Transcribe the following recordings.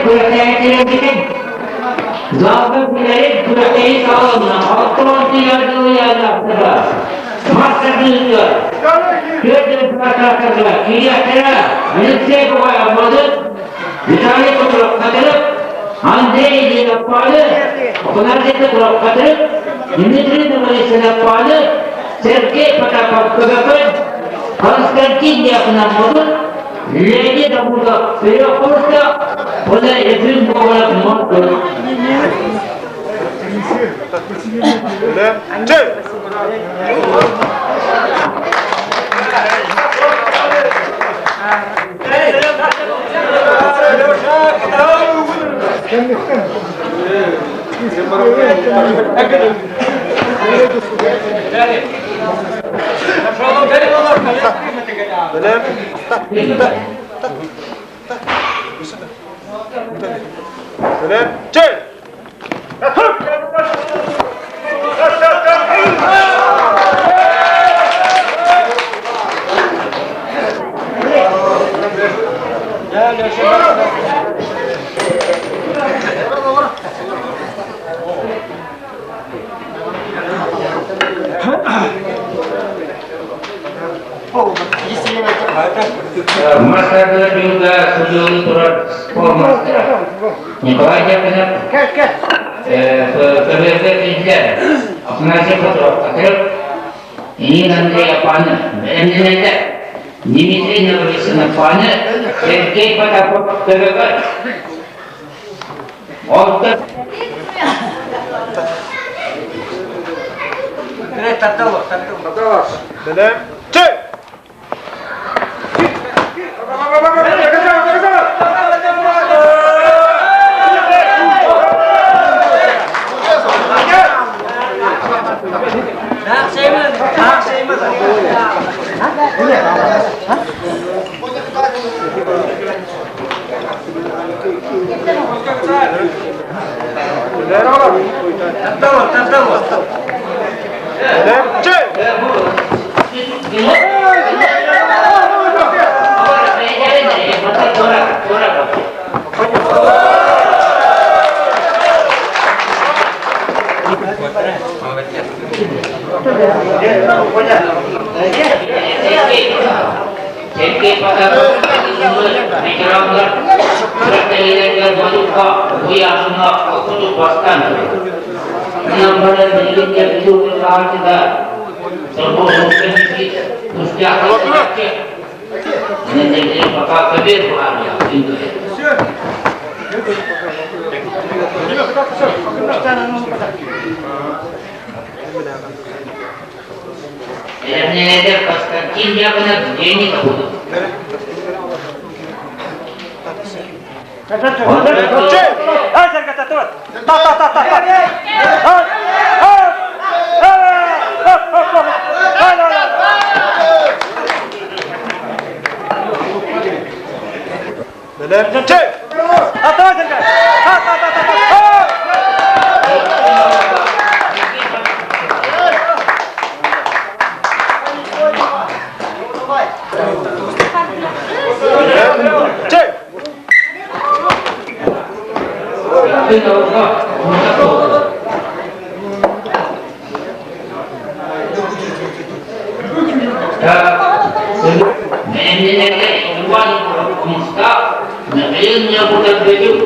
Күрэхтэһээччилэрбитин залга билэрин күрэхтэһии саҕаланна. 60 тыйаатылыйааннаахтара мас тардыытыгар түөрт ырытаатаахтарга киириэхтэрэ Алексей Бугаев Модут, Виталий Петров Хатырык, Андрей Ильинов-Пааны, Афанасий Петров Хатырык, Дмитрий Ноговицын-Пааны, Сергей Потапов Көбөкөн, Константин Дьяконов Модут, Леонид Амуров Перекурса, уонна Ефим Гоголев Модут. Мастарга быйылга судьуолуу турар спортмастера Николай Дьяконов, көбүөргэ биллэр Афанасий Петров Хатырык, Нина Андрей Апаны бэлэмнэнэллэр. Дмитрий Ноговицын Апаны, Сергей Потапов Көбөкөр. Онтон Сергей Потапов ветераннар күрэхтэһиилэригэр Модукка уһуйаасыҥҥа кутук бастаан турар. Онон баран билигин де Бүлүү Сорбоһуктан тустаах пока көбүөр буһаарыйа Бэлэмнэнэллэр Константин Дьяконов, Леонид Абудов. Бэлэмнэнэргэ Иван Хомустаах, Михаил Необутов-Бөтүк.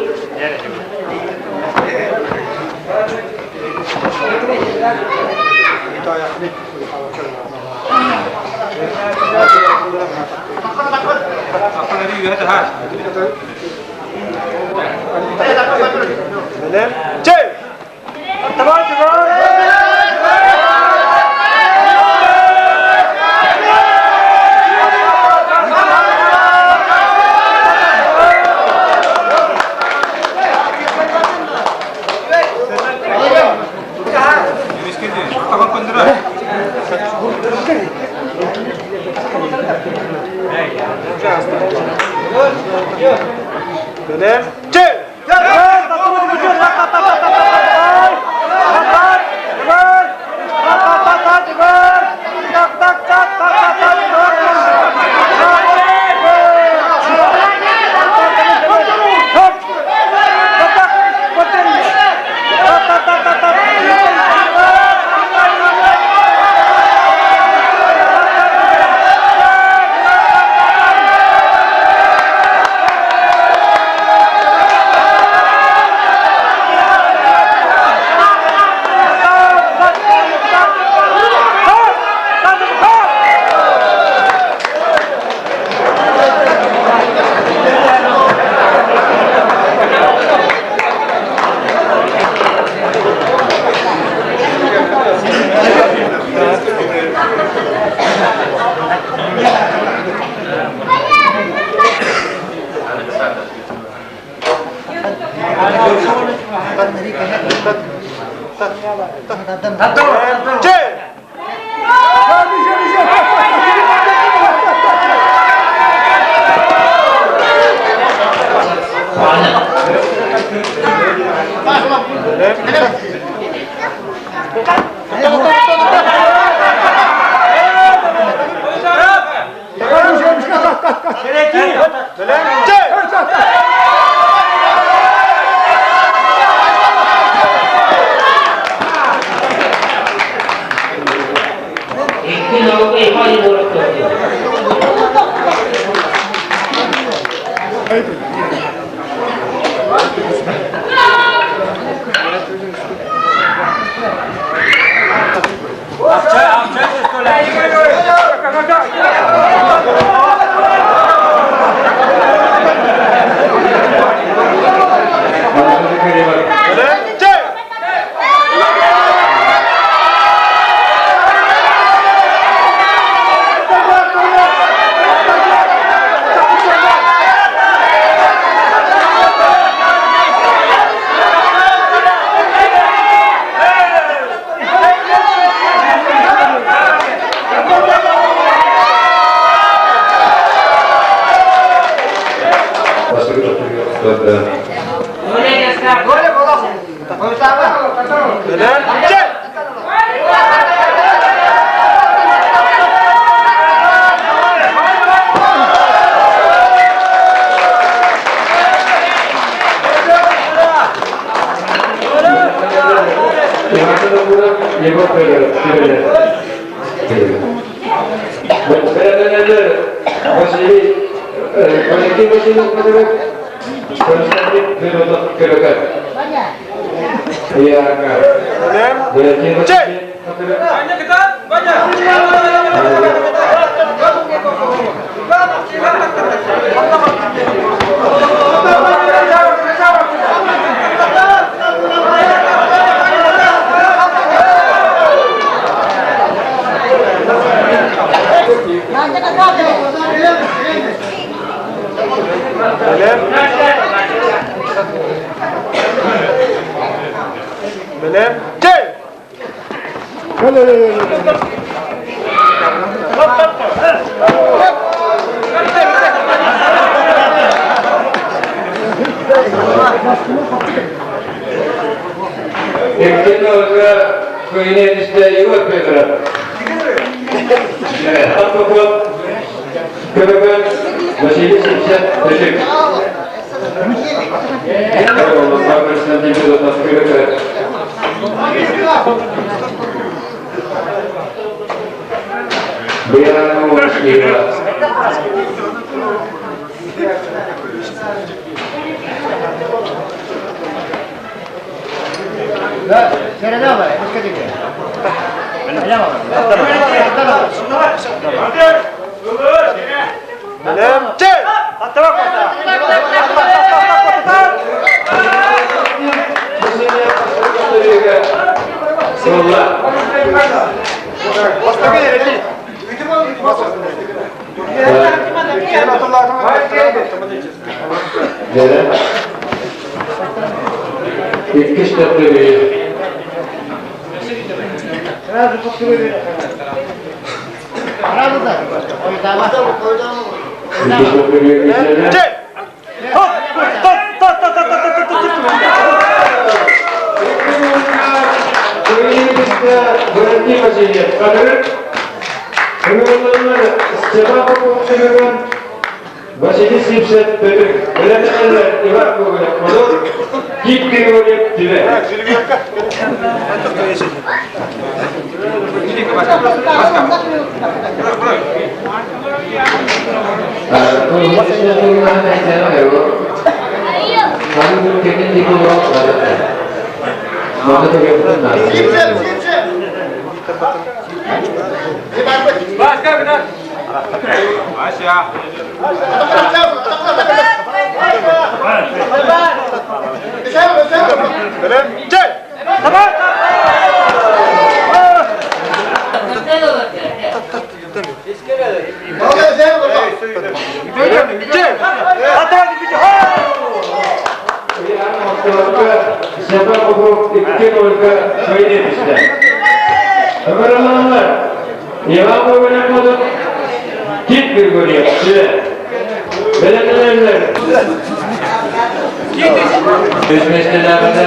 Үс миэстэлээҕитэ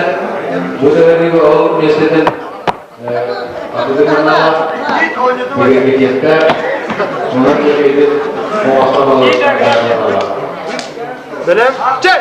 бу сэлэнигэ ол миэстэтин атыгытыннаах бигэргэтиэхтээх, онон кэпиэтин оҥостон олорор. Бэлэм. Чэй!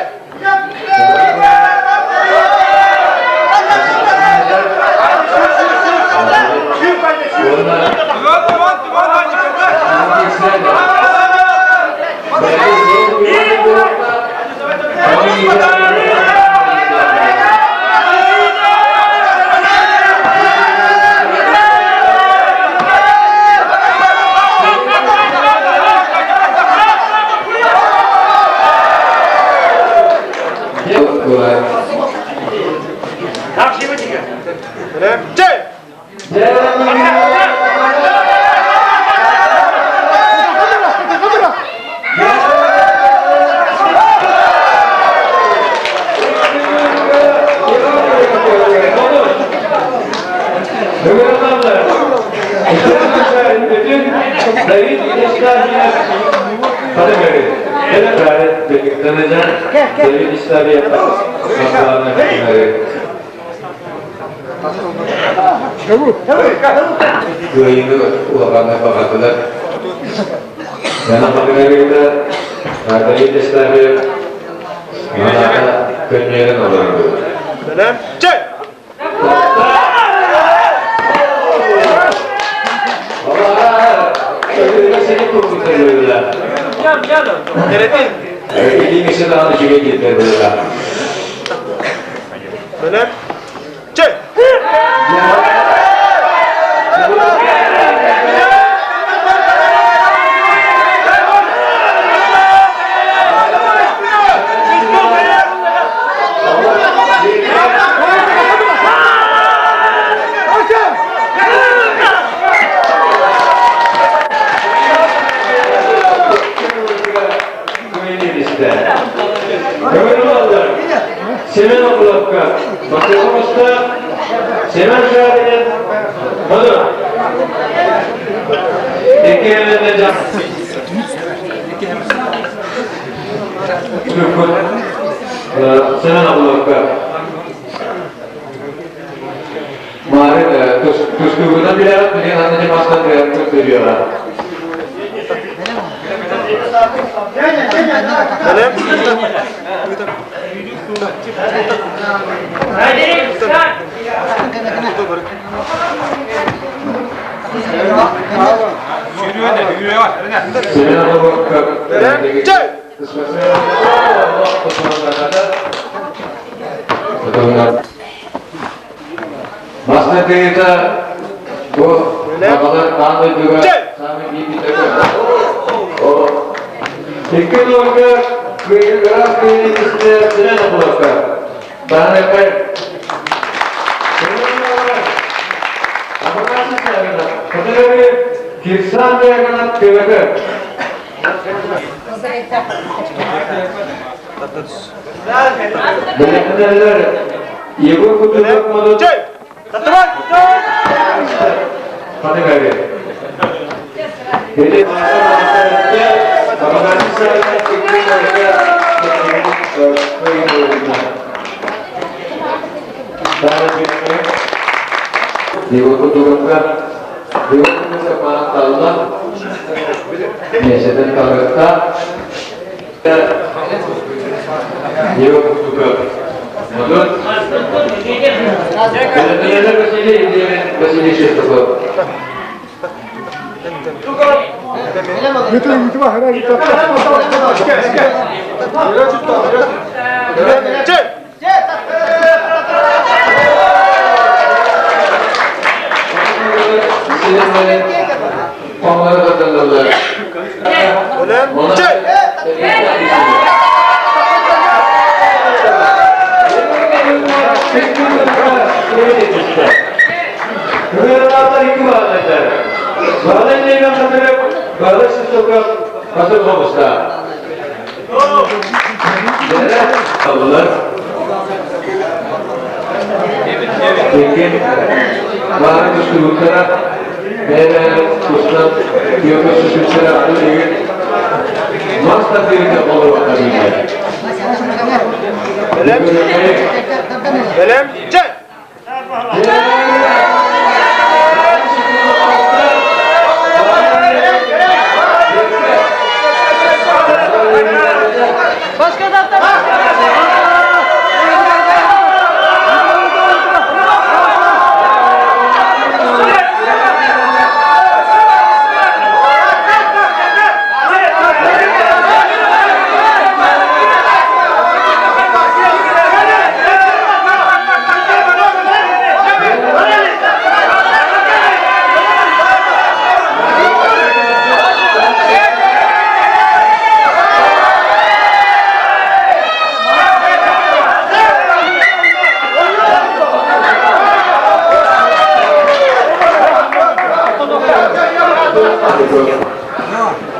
Чэй! David Islahiyev Кыайыыны улаханнык баҕардылар. Яна Павловна Давид Исламов маната көнньүөрэн олорор. Бэлэм. Чэй! Бэлэм. Чэй! Семен Орловка, Бакыгымызда Семен Шаринин Мыдыр. Екі жан. Семен Орловка. Мары түскүгүнэн билэҕит, билигин анны мастан көрүөҕэ. Семен Орловка. Бастакыта бу баҕалар аан дойдуга саамай биир Икки нолга кыайыылаах кыайыытысына Сенен Орловка. Баанакай. Кирсан Дьяконов Көмөкө. Бэлэхтэнэллэр Егор Кутузов Модут Хатыгары. Били Егор Кутузовка Егор Кутузов маатталла Миэсэтин талыахта Егор Кутузов Модут Василий Василий Шестаков Икки баары түстүбүттара бэйэлэрин тустан күөкө сүсүттэрэ аны билигин мас тардыыта олоруохха дииллэр. Бэлэм. Бэлэм. Чэ!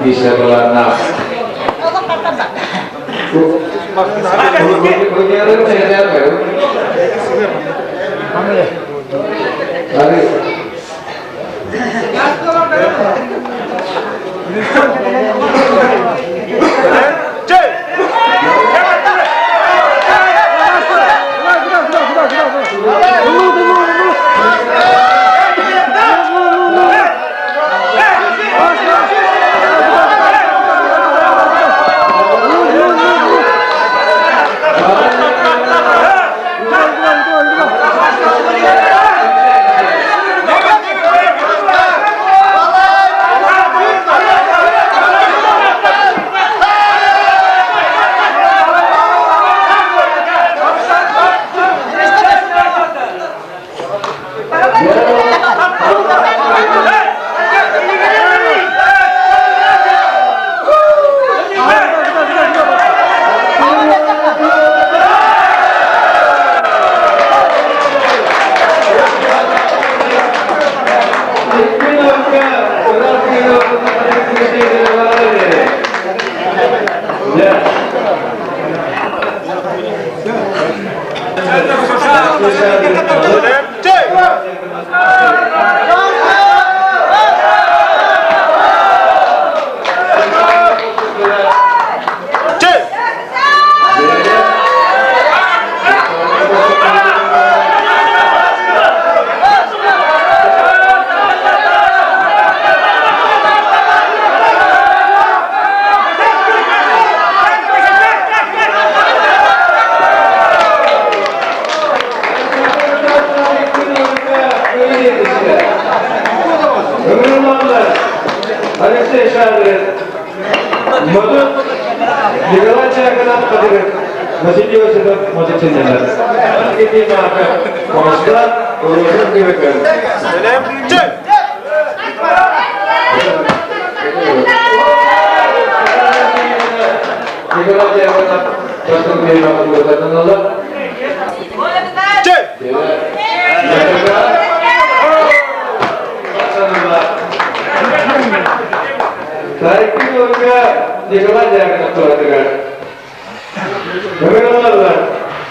Bisa berlana. Бэлэм. Чэ! Бэлэм. Чэ! Чэ! Алексей Шадрин, Модут, Николай Чаканов, Василий Осипов, Модучинелер. Бэлэм. Чэ! Николай Чаканов, Чэ! Николай Дьяконов туратыгар. Ыҥырыллаллар.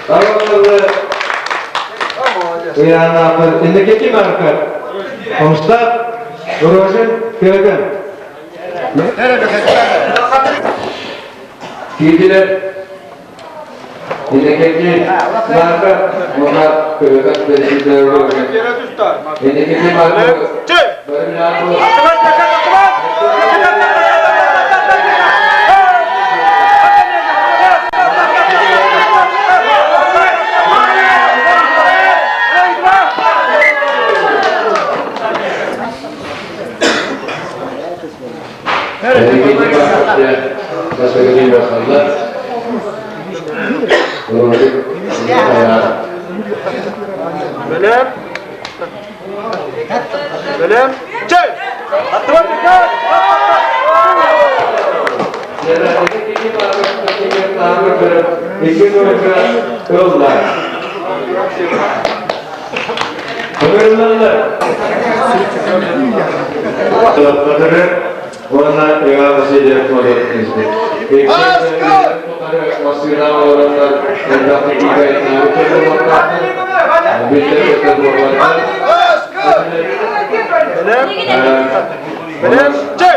Арыллаллар. Ыйаанааппыт инникики марка. Омстаах Рожин Кыргын. Киирдилэр. Инникики марка уонна Кыргын бэрэсидьиэнэ Рожин. Инникики марка Чэ! Барымнаах Бэлэм. Бэлэм. Чэ! Уонна Иван Васильев Бэлэм. Бэлэм. Чэ!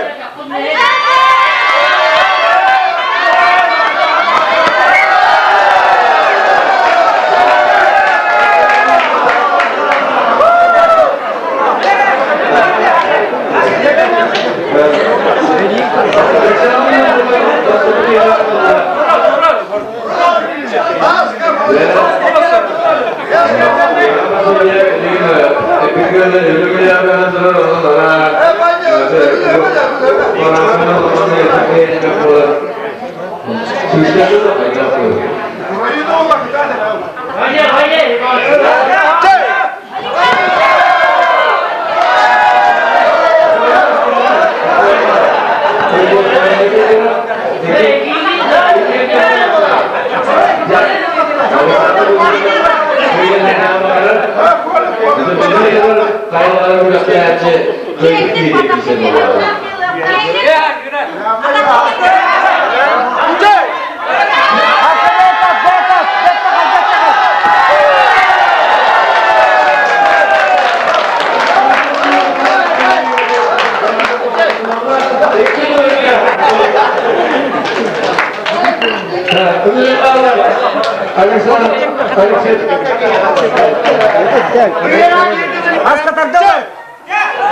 Аска тардылар!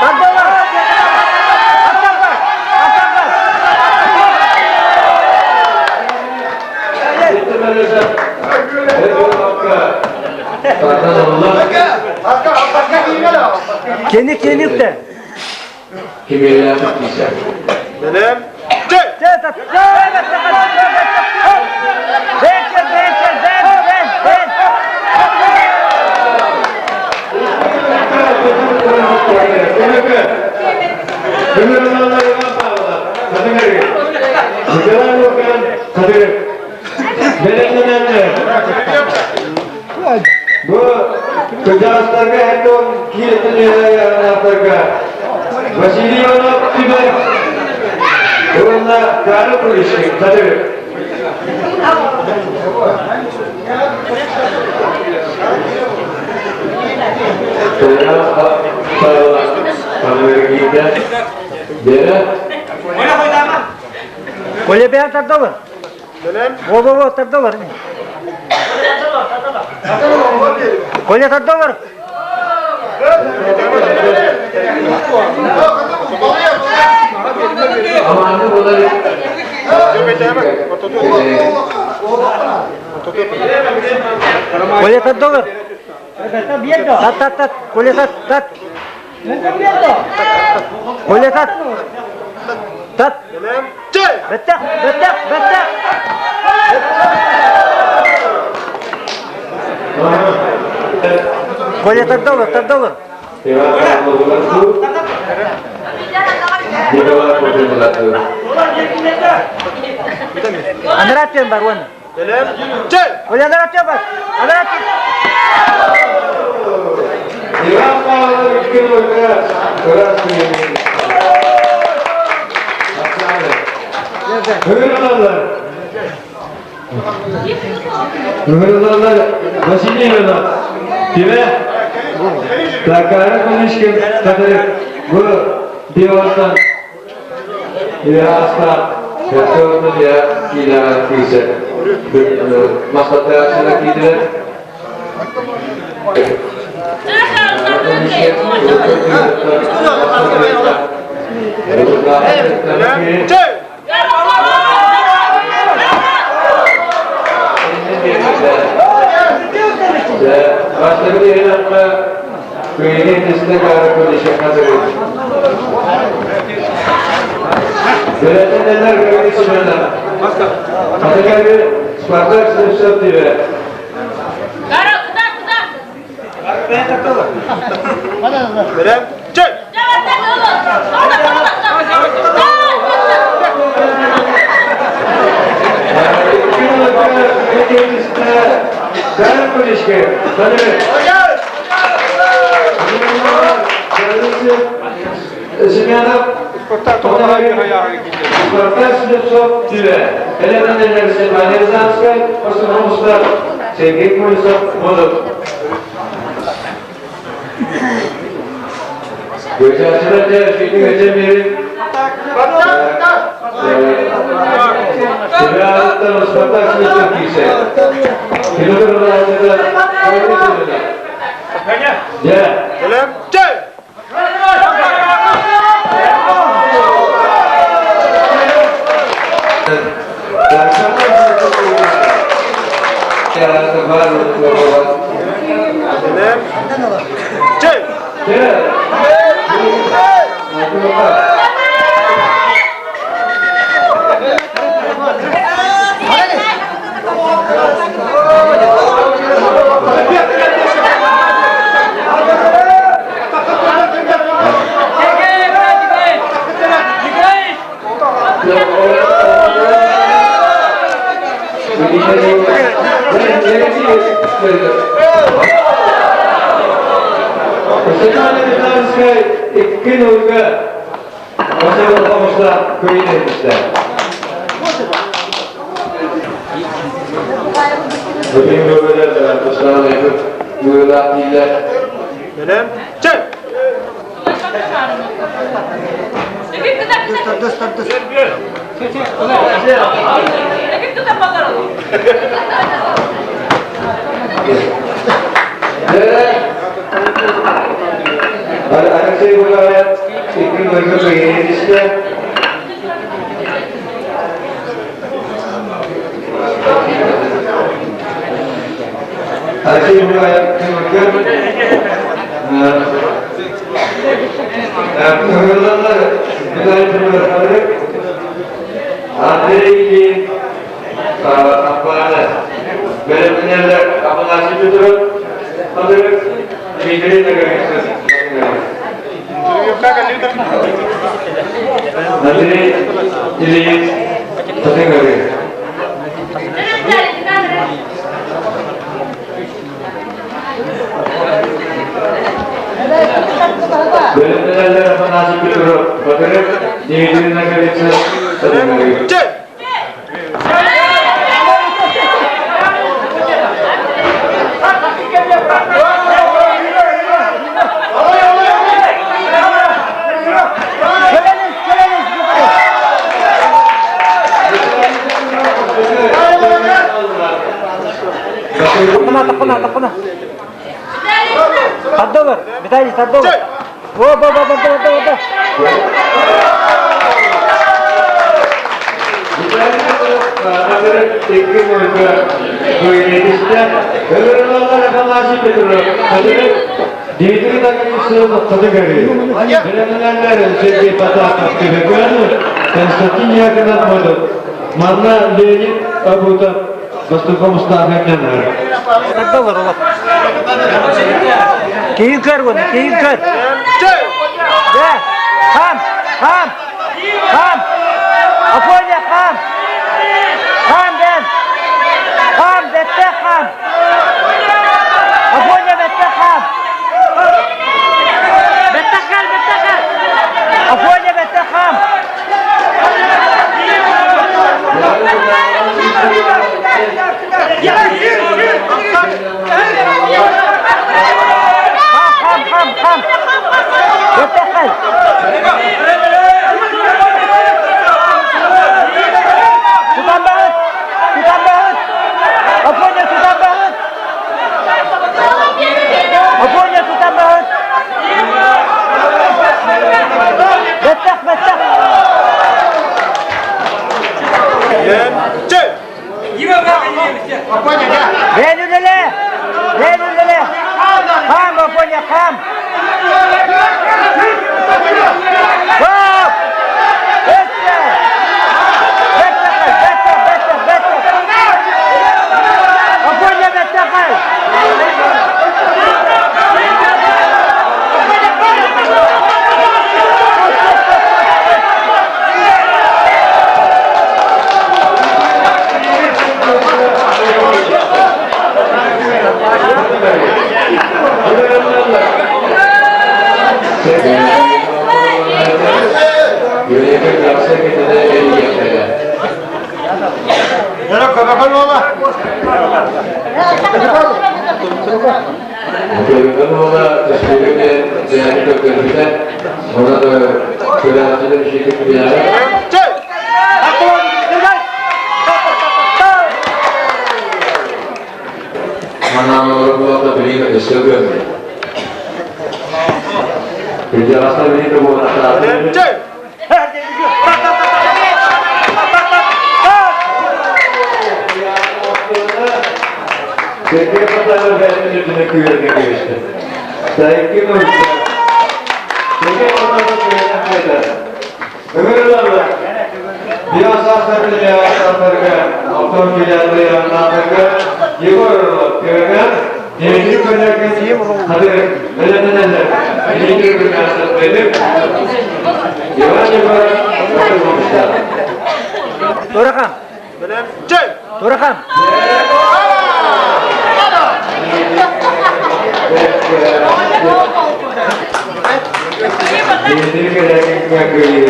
Тардылар! Аттарга! Аттарга! Кени кени үкте. Бу кырдьаҕастарга эрдон киирэтин үөһэ Василий Иванов Түбэ уонна Карл Куличник Хатырык. Коля бэйэн тардалар. Во-во-во, тардалар. Коля тардалар. Коля тардалар. Тат, тат, тат. Коля тат, тат. Коля тат. Тат. Бэттэх, бэттэх, бэттэх. Коля тардалар, тардалар. Анараттен бар оны. Коля анараттен бар. Анараттен. Василий Иванов, тебе такая книжка, которая в Белостан, я я киля кисе. Масаташына кидер. Икки нөлгө Başarılı olmuşlar, köyün etmişler. Bugün böyle başarılı buyurlar değiller. Бэлэм, чэ! Алексей Бугаев, икки нөлгө кыайыы этистэ. Алексей Бугаев, икки нөлгө. Кыһыллар Бугаев Андрей Ильин Аппааны бэлэмнэнэллэр Афанасий Петров Хадырык Дмитрий Ноговицын Андрей Ильин Татыҥыры. Бэлэмнэнэллэр Афанасий Петров Хадырык Дмитрий Ноговицын Татыҥыры. Чэ! Тохтоно, тохтоно, тохтоно. Сардовар, Виталий Сардовар. О, бо, бо, бо, бо, бо, бо. Дмитрий Сергей Потапов, Константин Яковлев, Манна Леонид Абутов, Бастуком Стаханянар. Сардовар, олох. Кийин көр уонна, кийин көр. Чэ! Да. Хам, хам, хам. Афоня, хам. Хам, Бен. Хам, бэтте хам. Афоня, бэтте хам. Бэттэхал, бэттэхал. Афоня, бэтте хам. Хам, хам, хам, хам. Бэттэхал. Тутан баҕыт. Тутан баҕыт. Афоня, тутан баҕыт. Афоня, тутан баҕыт. Бэттэх, бэттэх. Бэлэм, чэ! Бэйэн үлэлээ. Бэйэн үлэлээ. Хам, Афоня, хам. Хоп! Өссө! Бэттэх, бэттэх, бэттэх, бэттэх. Афоня, бэттэх. Чэ! Бэлэм, чэ! Сергей Потапов бәрін үрдіне күйеріне күйішті. Сайки Мұрса. Ыҥырыллаллар. Биир саастарга Алтан Филиалларга Егор Орлов Кырган Дмитрий Козякин Хадыр бэлэмнэнэллэр. Дмитрий Козякин Иван Егоров Турахан. Турахан. Дмитрий Козякин кыайыылар.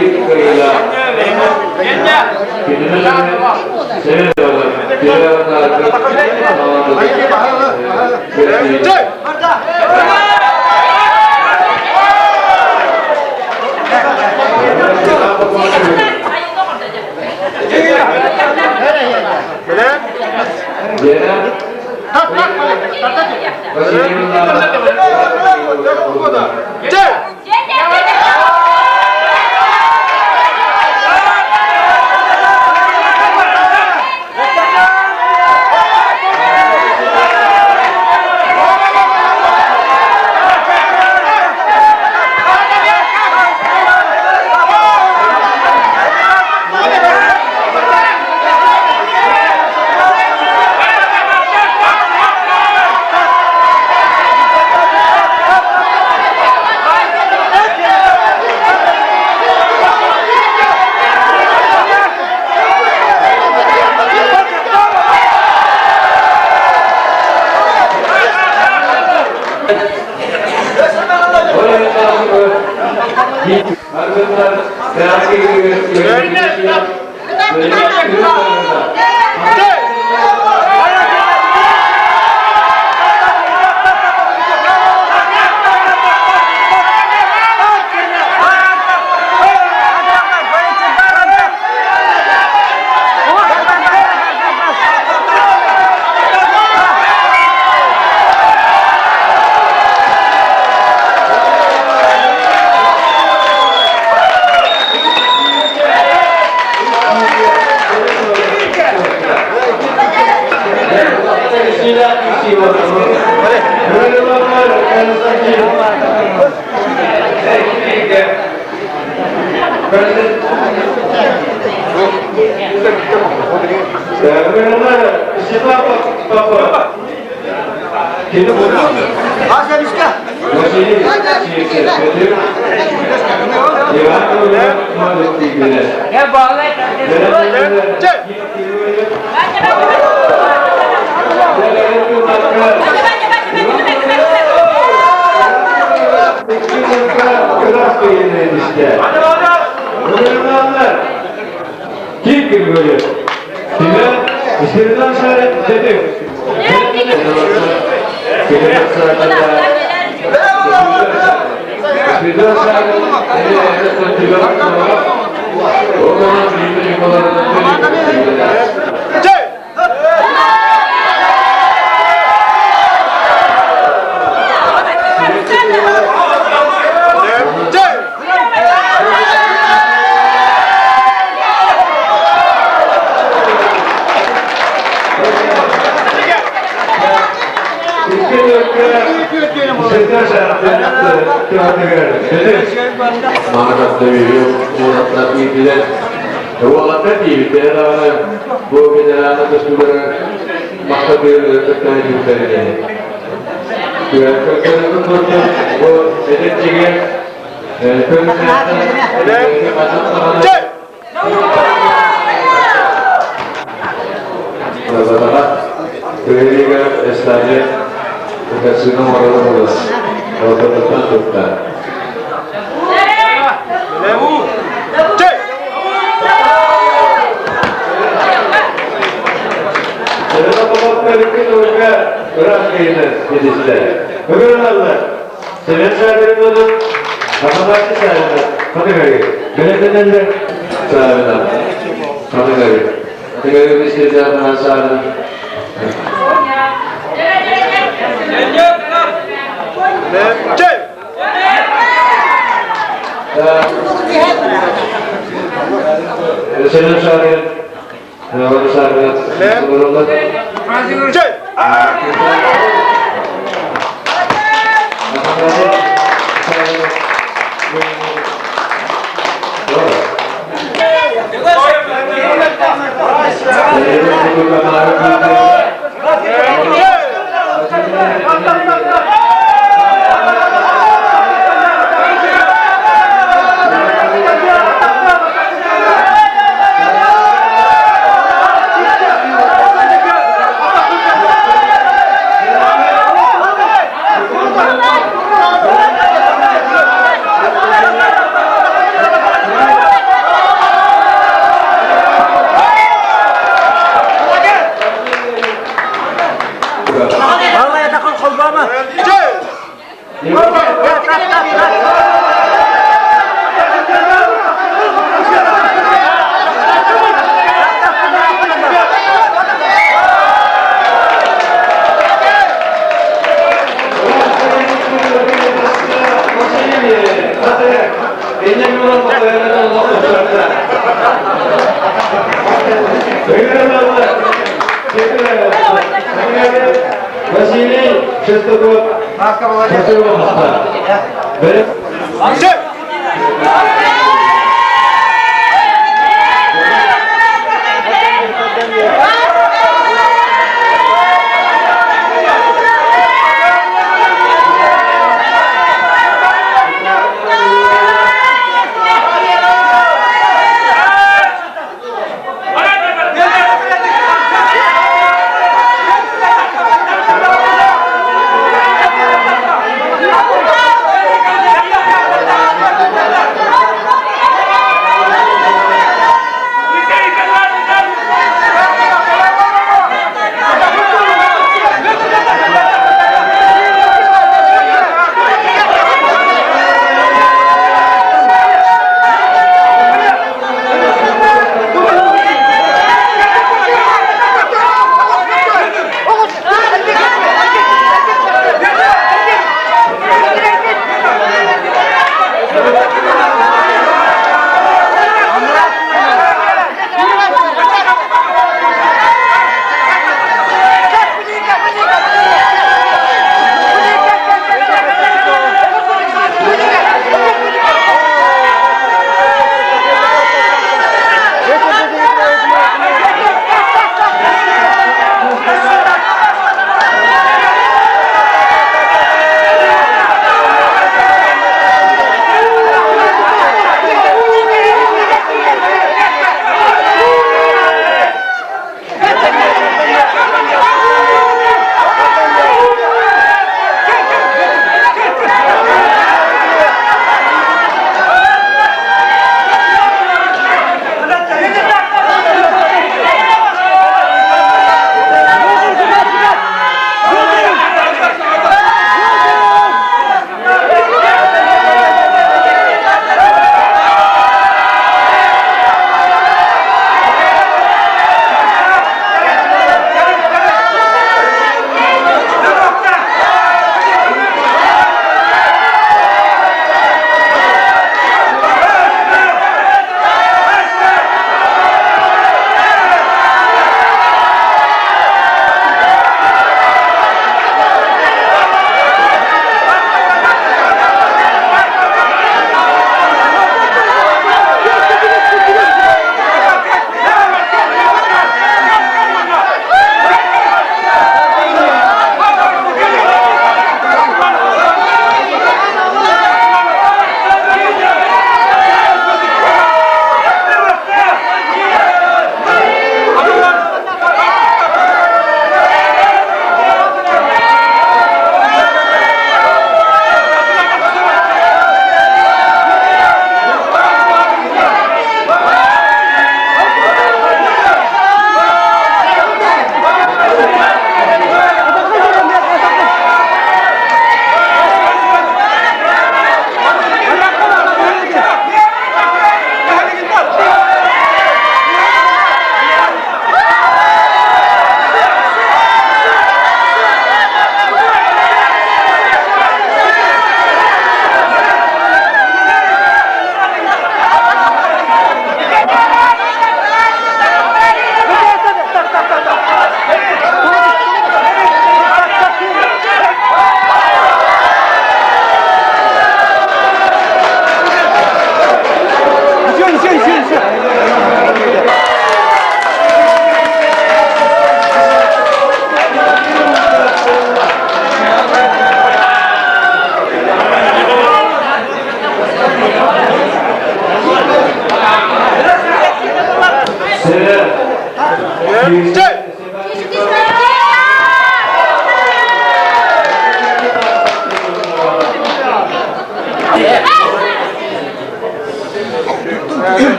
Биир кыайыылаах. Шестаков Чэ!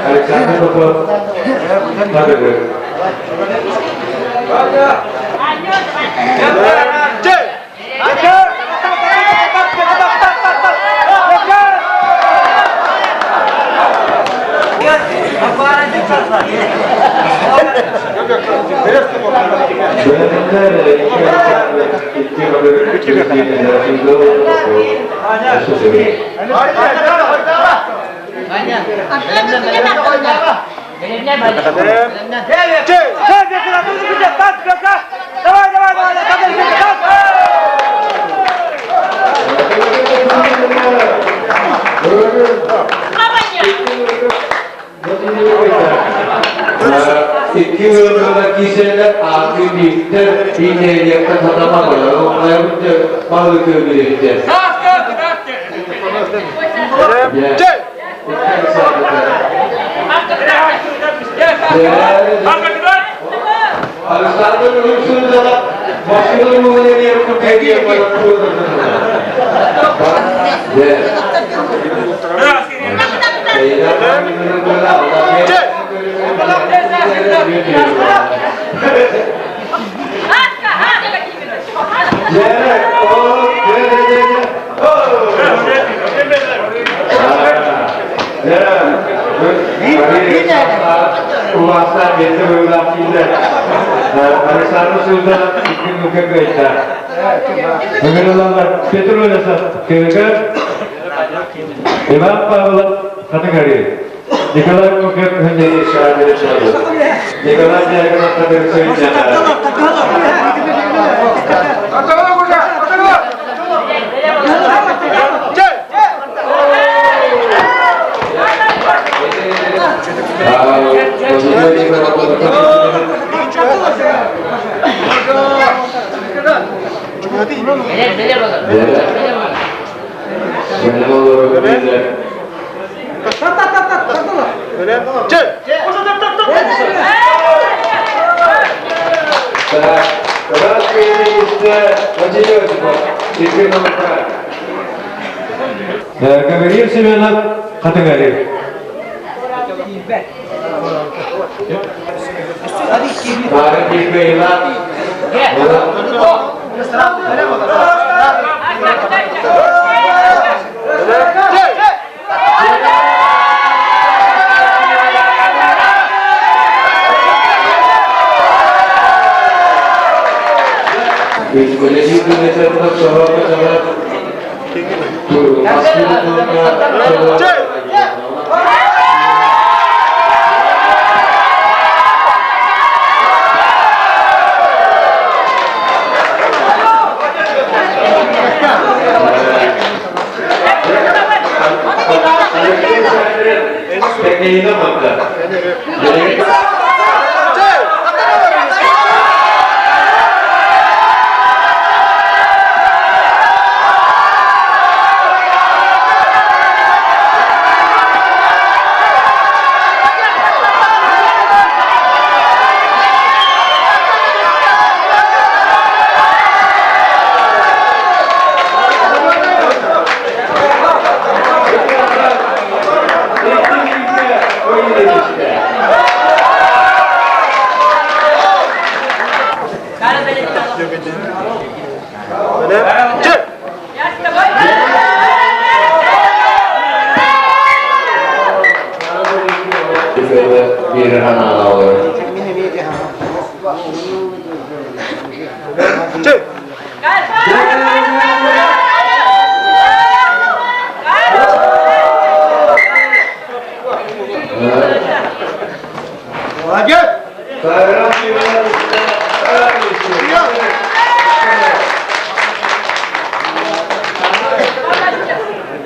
Александр Попов. Давай, давай, давай, давай, Икки ыалга киирсэллэр, ааты биирдэр, биир нэһилиэктэн сатаммат, оннук бары көмүлүктэр. Александр Русунова машина Иван Павлов Хатыгари, Николай Мукев Николай Дьяконов Гавриил Семенов Хатыҥарыыр.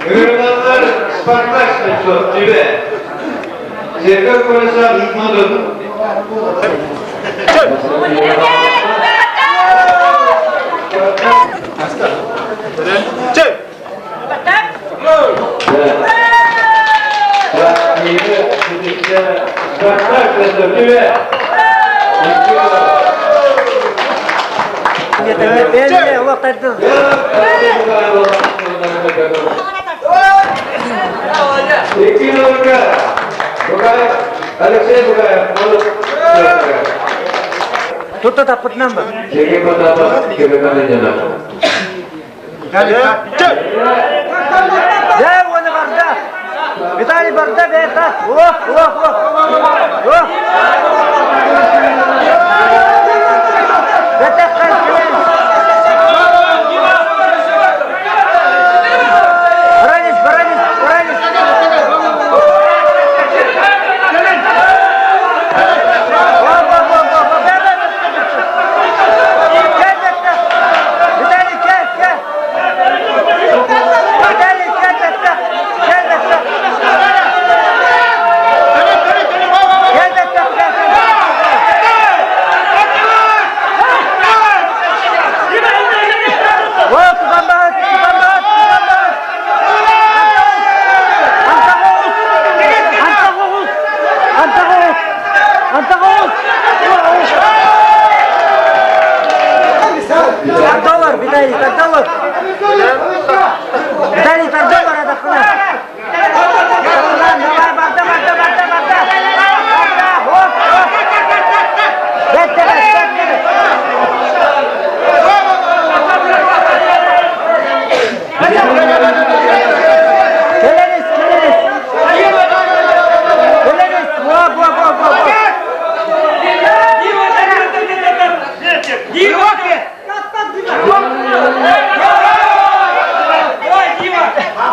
Ыҥырыллар Спартак Слепцов түбэ. Сергей Курасов Модун. Спартак Слепцов түбэ. Икки Бугаев, Алексей Бугаев, Тут таппытынан ба. Сергей Потапов, Кирилл Дьэ, уону барда. Виталий барда бэйэтэ. О, о, о. О. Баранец, баранец, баранец. Виталий, кел, кел. Виталий, кел, кел. Кел, кел. Кел, кел, кел. О, тутан баһыт, тутан баһыт, тутан баһыт. Антагоус! Антагоус! Антагоус! Антагоус! Тардалар, Виталий, тардалар! Виталий, тардалар, адахына! Давай, барда, барда, барда, барда! Барда, хоп, хоп! Бетте, бетте! Келерис, келерис! Келерис! Во, во, во, во, во!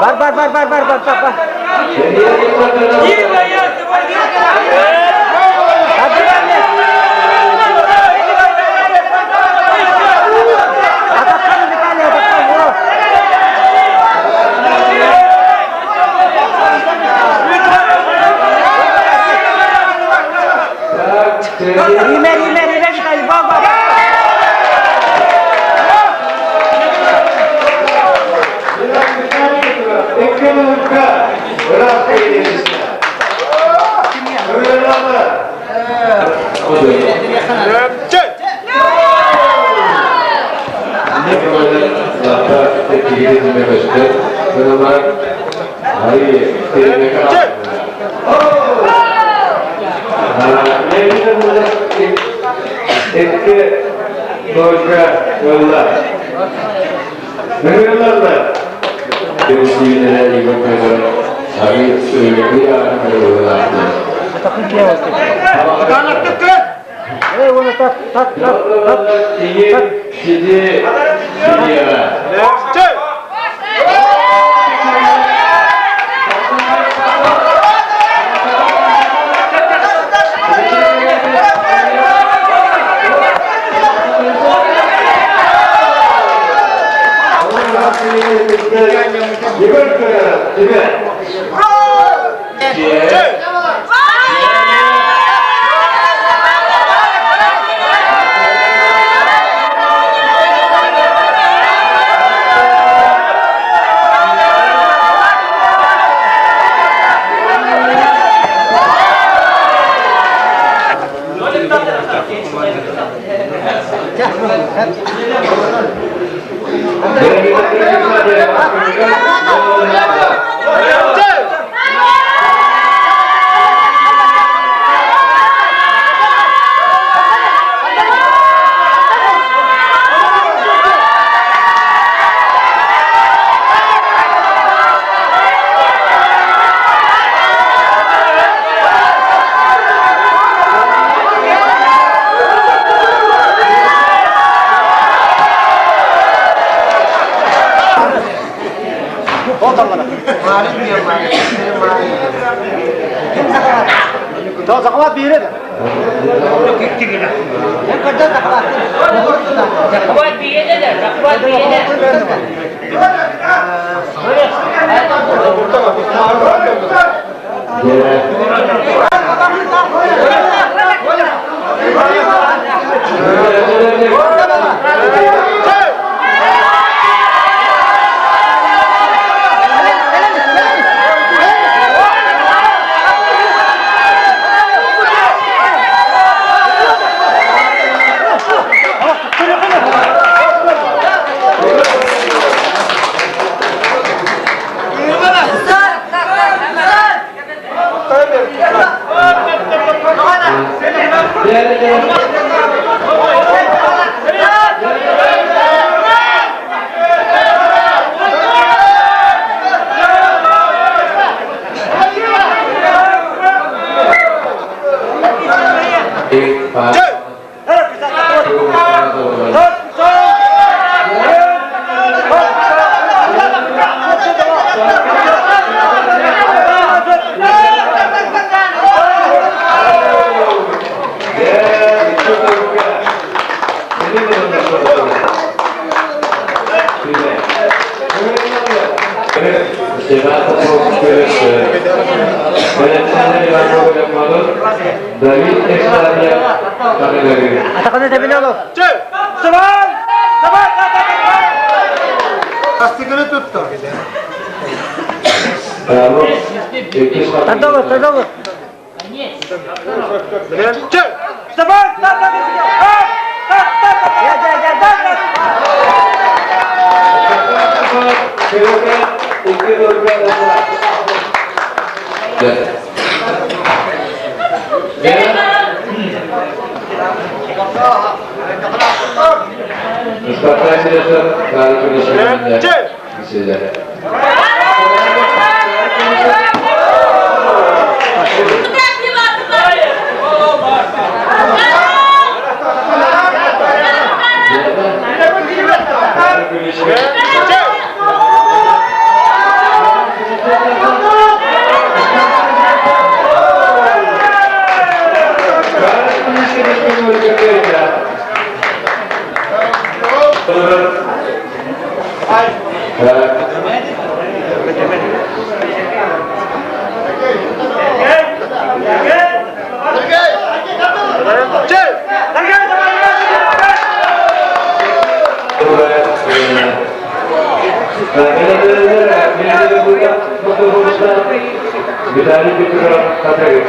Бар, бар, бар, бар, бар, бар, бар, бар! Атаккан, Виталий, атаккан, во! Риме, риме, риме, Виталий, во, во! Эй, оны тат, тат, тат, тат. Захват биеде, захват биеде. Давид Экстадия Атаканы тэбинэ олор. Сыбан! Сыбан! Астыгыны тутту. Тардолор, тардолор. Сыбан! Виталий Петров, Хатырык. Виталий Петров, Хатырык.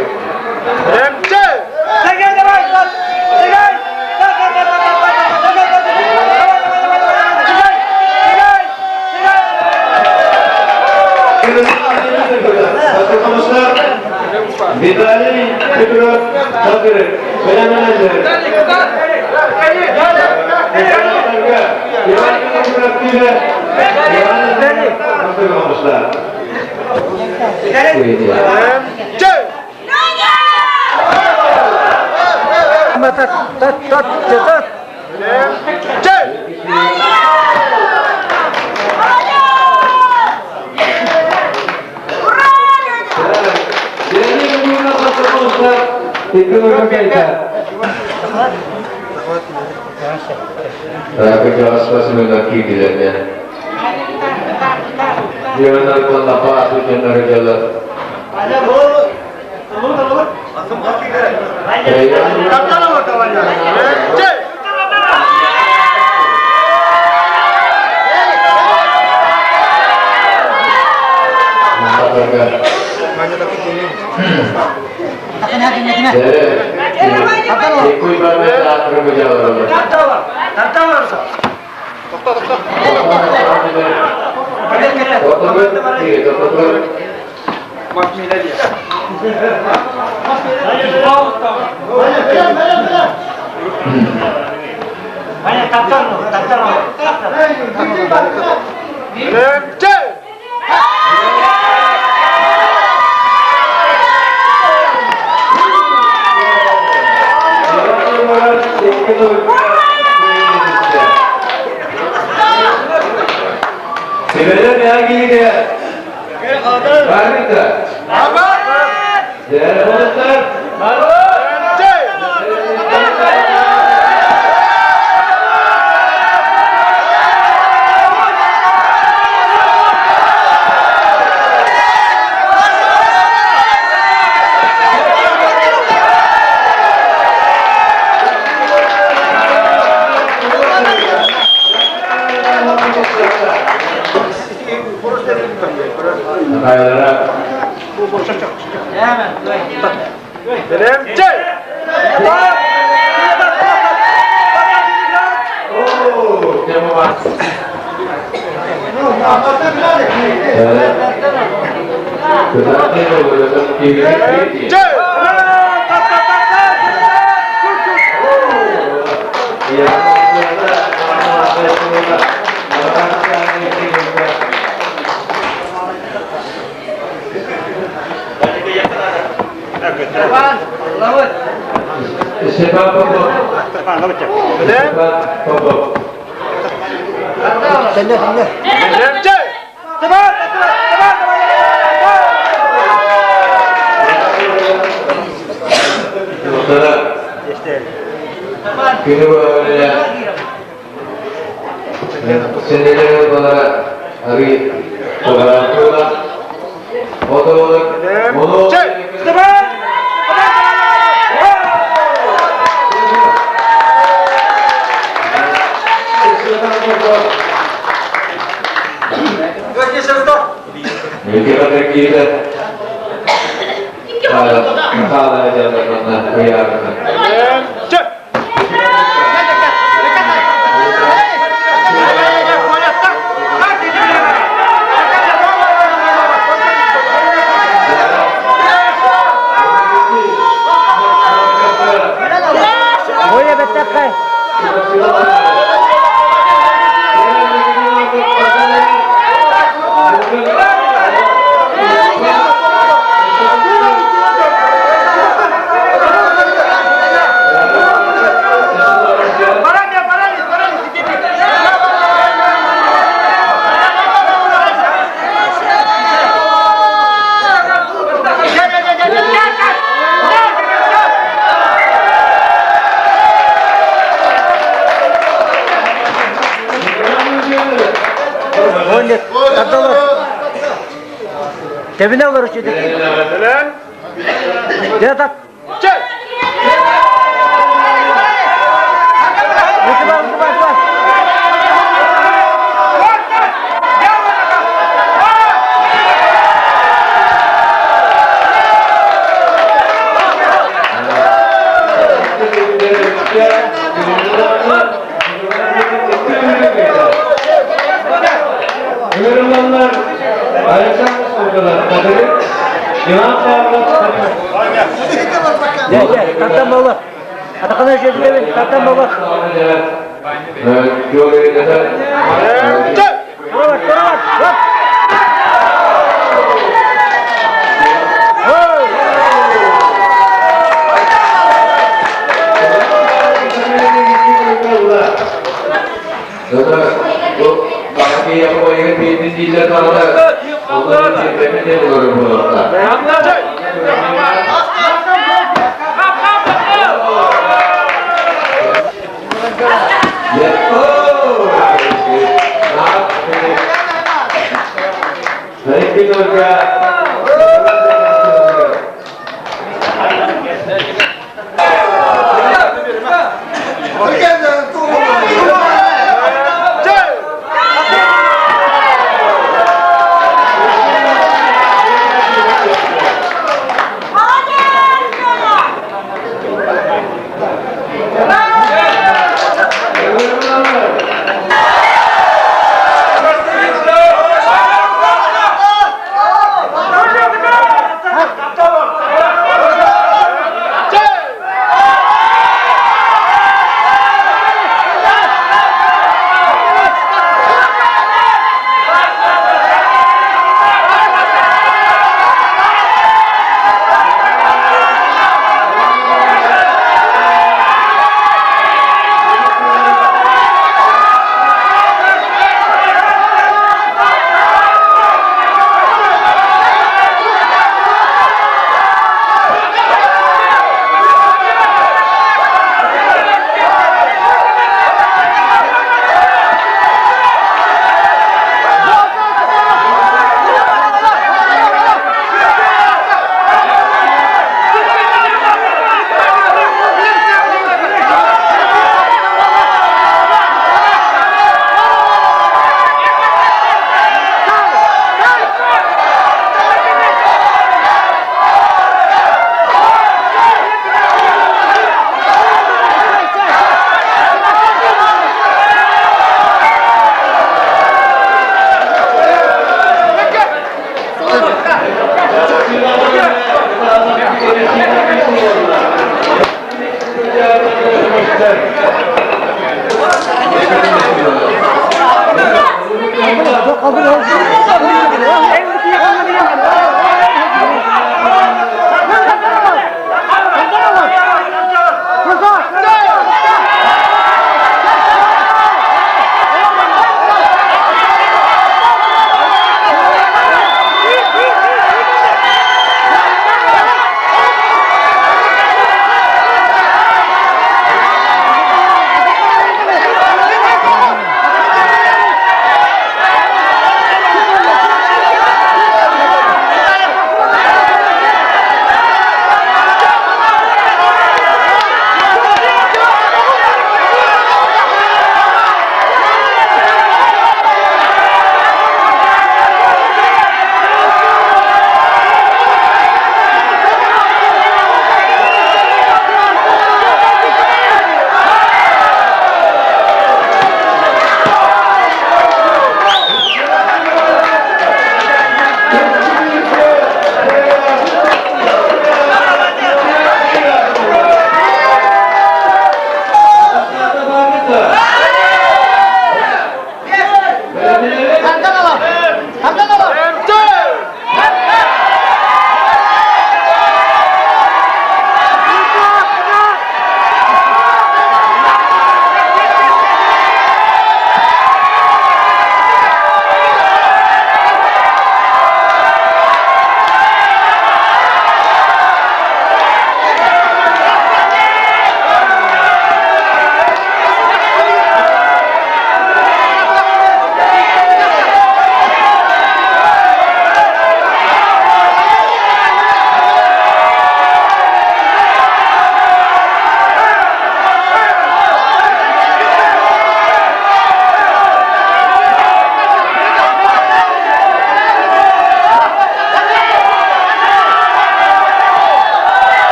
Сенелер бала арый тула. Отолор Ону Оля бэттэххэ. Оля, тардалар. Тебine alır şimdi. Дед ат. Утуба, утуба, утуба. Ыҥырыллаллар Александр Соколов, Иван Павлов. Дьэ, дьэ, тардан буолар. Атахана жөдүлэбин, тардан буолар. Тура бар, тура бар. Хоп.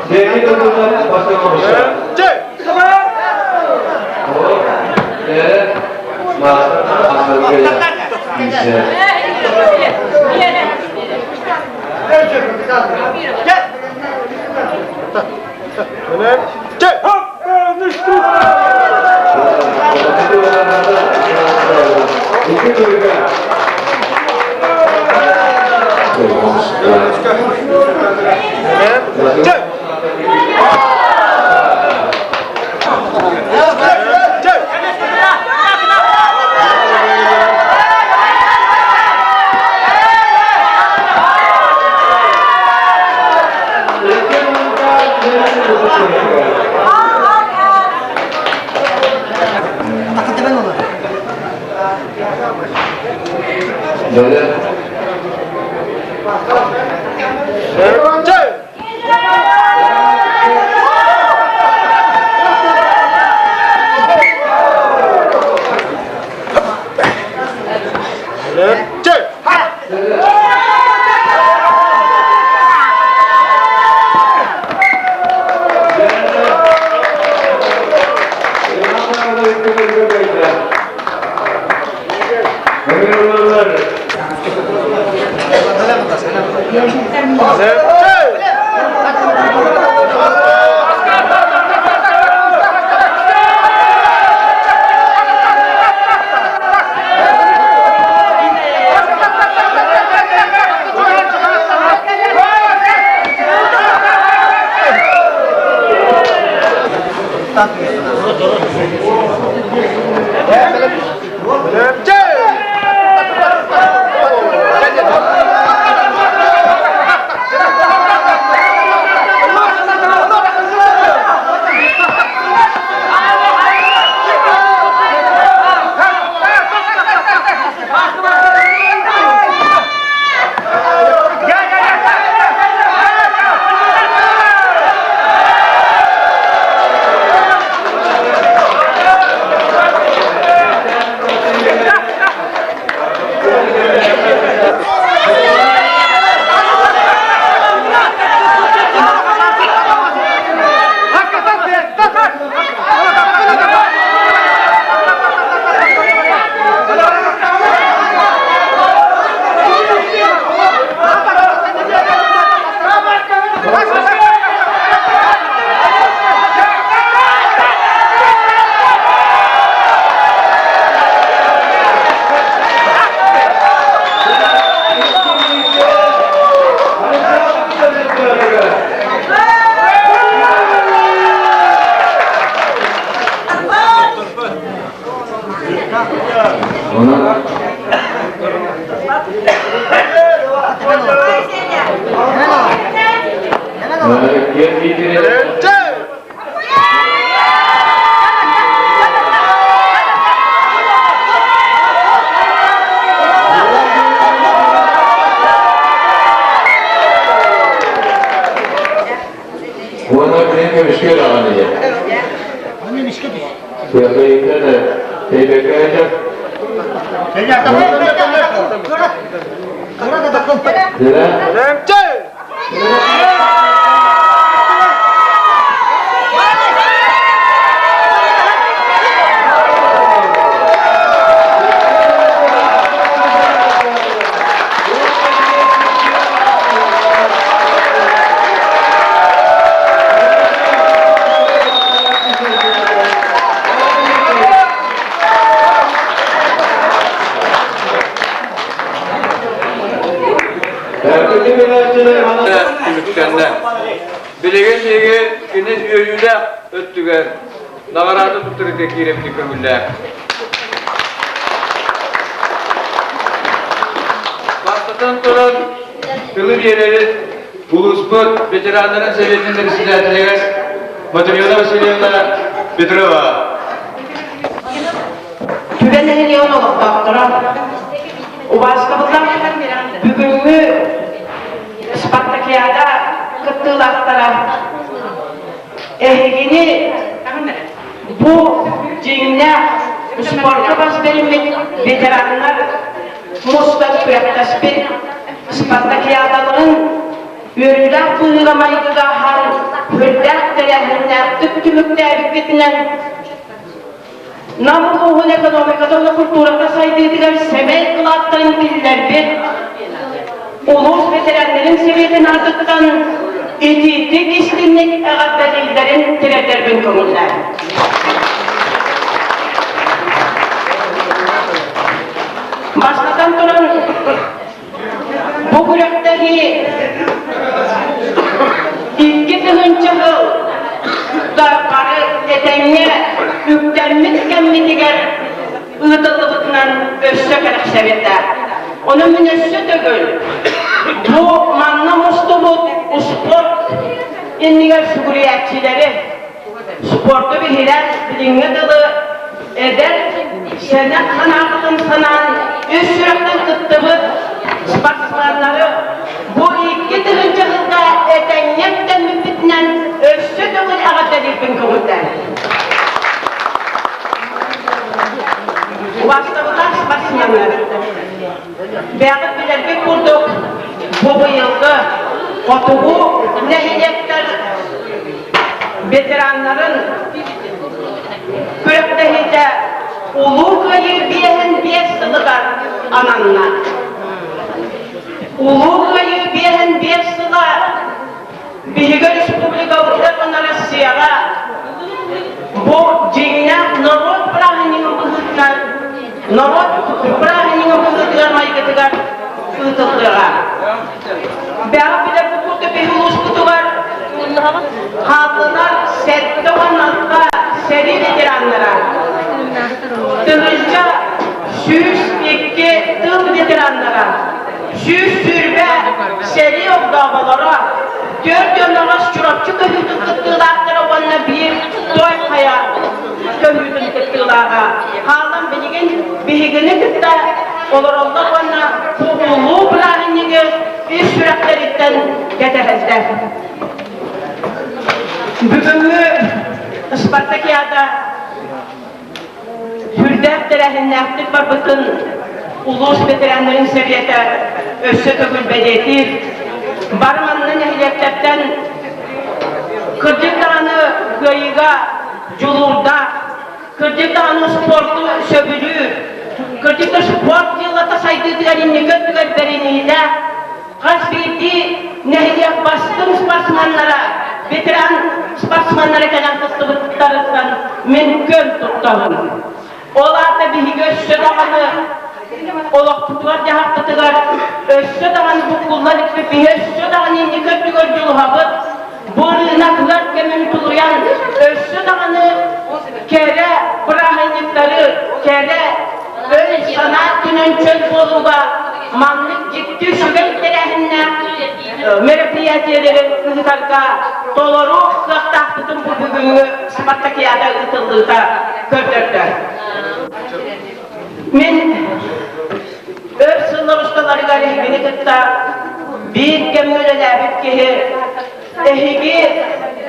Сэрии тутуллар бастакы оҕуста. Уонна күнүн көмүскүөр аҕаны диэн. Түмүктэннэ. Билигин биһиги кини үөрүүлээх өттүгэр наҕараада туттарыыта киирэбитин көҥүллээх. Бастатан туран, тылы биэрэбит улууспут ветераннарын сэбиэтин председателигэр Матрена Васильевна Петрова. Түбэ нэһилиэгин олохтоохторо убаастабыллаах бүгүҥҥү спартакиада кыттыылаахтара эһигини бу дьиҥнээх спорка бас бэриммит ветераннар мустан күрэхтэспит спартакиадаларын Үөрүүлээх быһыыга-майгыга аһан, үрдээх тэрээһиннээхтик түмүктээбиккитинэн Нам улууһун экономиката уонна культурата сайдыытыгар сэмэй кылааттарын киллэрбит улуус ветераннарын сэбиэтин аатыттан итиитик истиҥник эҕэрдэлииллэрин тириэрдэрбин көҥүллээн. Бастатан туран, бу күрэхтэһии 2000 сыл бары этэҥҥэ үктэммит кэммитигэр ыытыллыбытынан өссө кэрэхсэбитэ. Ону мин өссө төгүл бу манна мустубут успуорт иннигэр сүгүрүйээччилэри спорту биһирээн билиҥҥи дылы эдэр сэнэх санаабытын санаан үс сүрэхтэн кыттыбыт спортсменнары бу 2000 сылга этэҥҥэ үктэммиппитинэн өссө төгүл эҕэрдэлиирбин көҥүллээн. Убаастабыллаах спортсменнар, бэйэҕит билэргит курдук бу быйылгы хотугу нэһилиэктэр ветераннарын күрэхтэһиитэ Улуу Кыайыы 55 сылыгар ананна. Улуу Кыайыы 55 сыла биһиги республикабытыгар уонна Россияҕа бу дьиҥнээх норуот бырааһынньыгын быһыытынан норуот бырааһынньыгын быһыытыгар майгытыгар ыытыллыаҕа. Бэҕэ билэрбит курдук биһи улууспутугар хааллылар 76 сэрии ветераннара, 1102 тыл ветераннара, 120 сэрии огдооболоро, 408 Чурапчы көһүүтүн кыттыылаахтара уонна биир Той Хайа көһүүтүн кыттыылааҕа хаалан билигин биһигини кытта олороллор уонна бу улуу бырааһынньыгы ис сүрэхтэриттэн кэтэһэллэр. Бүгүҥҥү спартакиада сүрдээх тэрээһиннээхтик барбытын улуус ветераннарын сэбиэтэ өссө төгүл бэлиэтиир. Бары манна нэһилиэктэртэн кырдьык даҕаны кыайыыга дьулуурдаах, кырдьык даҕаны спорту сөбүлүүр, кырдьык да спорт дьыалата сайдыытыгар инники өттүгэр бэриниилээх, хас биирдии нэһилиэк бастыҥ спортсменнара, ветеран спортсменнара кэлэн кыттыбыттарыттан мин көн туттабын. Ол аата биһиги өссө даҕаны олохпутугар-дьаһахпытыгар өссө даҕаны буккуллан иликпит, биһи өссө даҕаны инники өттүгэр дьулуһабыт. Бу ырыынакыгар кэмин тулуйан өссө даҕаны кэрэ бырааһынньыктары, кэрэ өй-санаа өттүнэн чөл буолууга маннык дьикти үчүгэй тэрээһиннээх мероприятиелэри ыытарга толору кыахтаахпытын бу бүгүҥҥү спартакиада ыытыллыыта көрдөрдө. Мин өр сыллар усталарыгар эһигини кытта биир кэмҥэ үлэлээбит киһи эһиги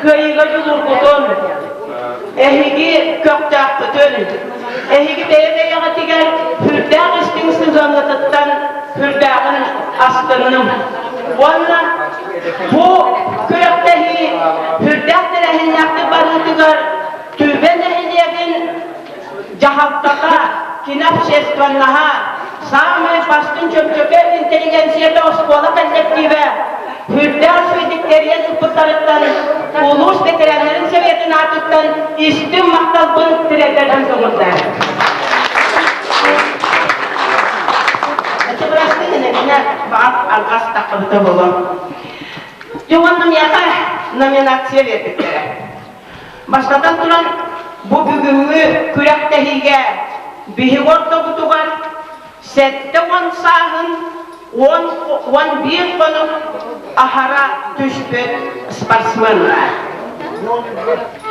кыайыыга дьулуургутун, эһиги көхтөөхпүтүн, эһиги бэйэ-бэйэҕитигэр сүрдээх истиҥ сыһыаҥҥытыттан сүрдээҕин астынным. Уонна бу күрэхтэһии сүрдээх тэрээһиннээхтик барыытыгар Түбэ нэһилиэгин дьаһалтата, кини общественноһа, саамай бастыҥ чөмчөкө интеллигенцията оскуола коллективэ сүрдээх үчүгэйдик тэрийэн ыыппыттарыттан улуус ветераннарын советын аатыттан истиҥ махталбын тириэрдэрбин көҥүллээн. Ити бырастыы гына баҕар алҕас таххыбыта буолуо. Дьэ уонна миэхэ номинация биэрбиттэрэ. Бастатан туран, бу бүгүҥҥү күрэхтэһиигэ биһиги ортобутугар 70 сааһын 11 хонук аһара түспүт спортсменнар.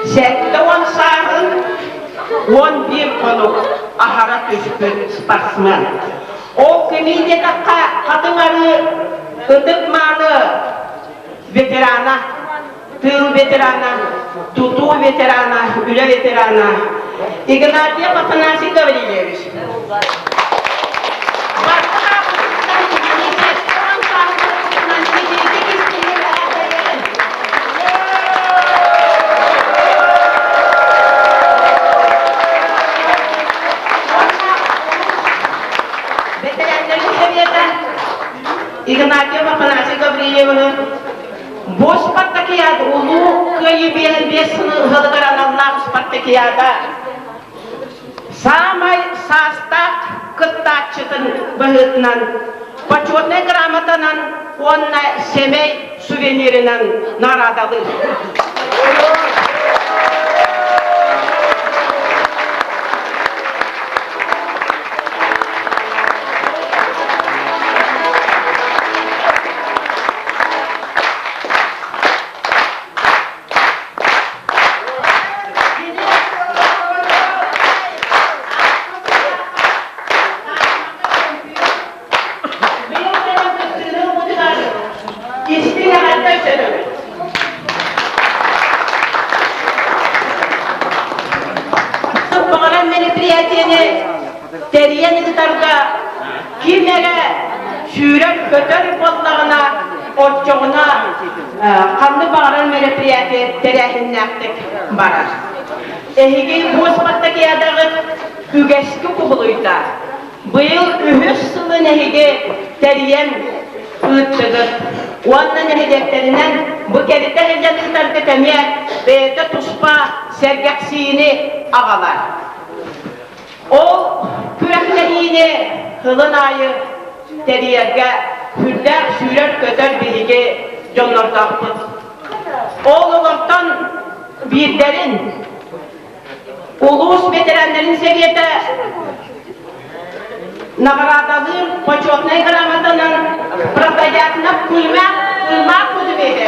70 сааһын 11 хонук аһара түспүт спортсмен. Ол кимий диэтэххэ, Хатыҥ Арыы ытык-мааны ветерана тыыл ветерана, тутуу ветерана, үлэ ветерана Игнатьев Афанасий Гаврильевич. Бу спартакиада Улуу Кыайыы 55 сылыгар аналлаах спартакиада саамай саастаах кыттааччытын быһыытынан почетнай грамотанан уонна сэмэй сувенирынан наҕараадалыыр. Истиҥ эҕэрдэ өссө Баҕарар мероприятиены тэрийэн ыытарга ким эрэ сүүрэр-көтөр буоллаҕына, оччоҕуна ханнык баҕарар мероприятие тэрээһиннээхтик барар. Эһиги бу спартакиадаҕыт үгэскэ кубулуйда. Быйыл үһүс сылын эһиги тэрийэн ыыттыгыт уонна нэһилиэктэринэн бу кэритэ сылдьан ыытаргыт эмиэ бэйэтэ туспа сэргэхсийиини аҕалар. Ол күрэхтэһиини сылын аайы тэрийэргэ сүрдээх сүүрэр-көтөр биһиги дьоннордоохпут. Ол олортон биирдэрин Улуус ветераннарын сэбиэтэ наҕараадалыыр почетнай грамотанан Протодьяконов Кузьма Кузьма Кузьмичы.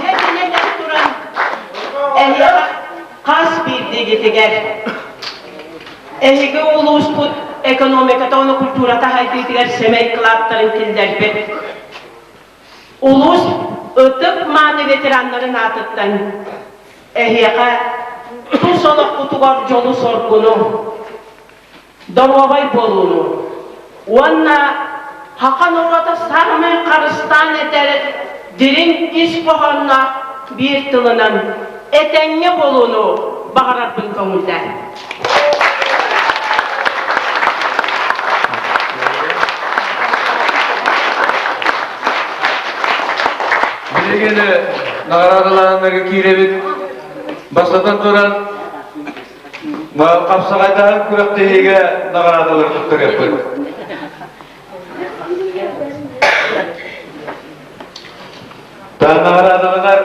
Дьэ, кинилэр туран Эһиэхэ хас биирдиигитигэр эһиги улууспут экономиката уонна культурата сайдыытыгар сэмэй кылааттарын киллэрбит улуус ытык-мааны ветераннарын аатыттан эһиэхэ тус олоххутугар дьолу-соргуну, доруобай буолууну уонна саха норуота саамай харыстаан этэр дириҥ ис хоһоонноох биир тылынан этэҥҥэ буолууну баҕарарбын көҥүллээн. Билигин наҕараадалааһыннарга киирэбит. Бастатан туран, Хапсаҕайдаһар күрэхтэһиигэ наҕараадалары туттарыахпыт. Наҕараадаланар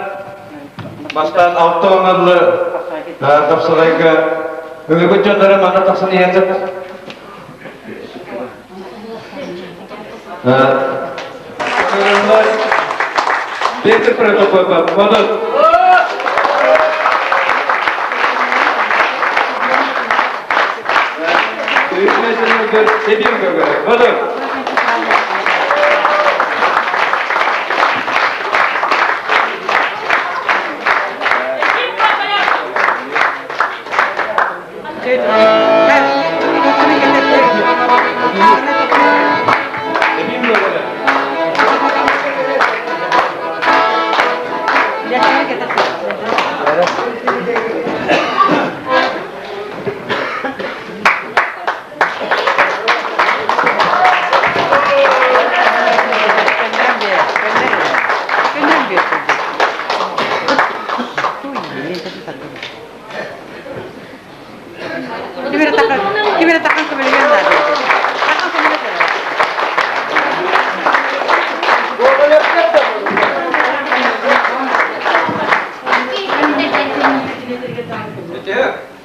бастаан алта оҥорлы хапсаҕайга ыҥырбыт дьоннору манна тахсан иһэллэр. Виктор Протопопов, Модут. Модут.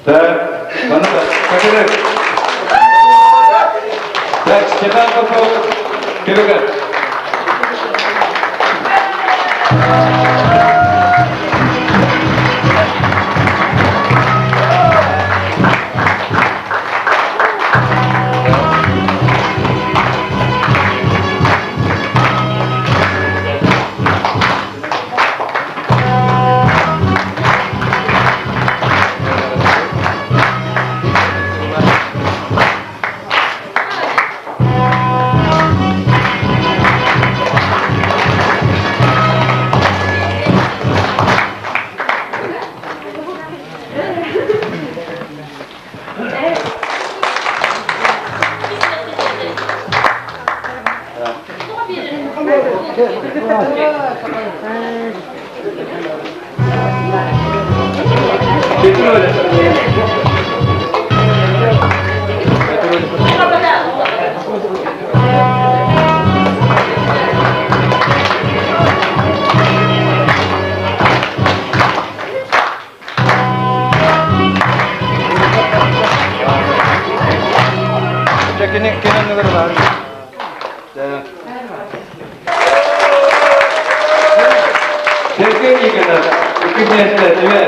Так, Так, Степан Попов, Киргат. Сергей Никонов, икки миэстэ, түмэр.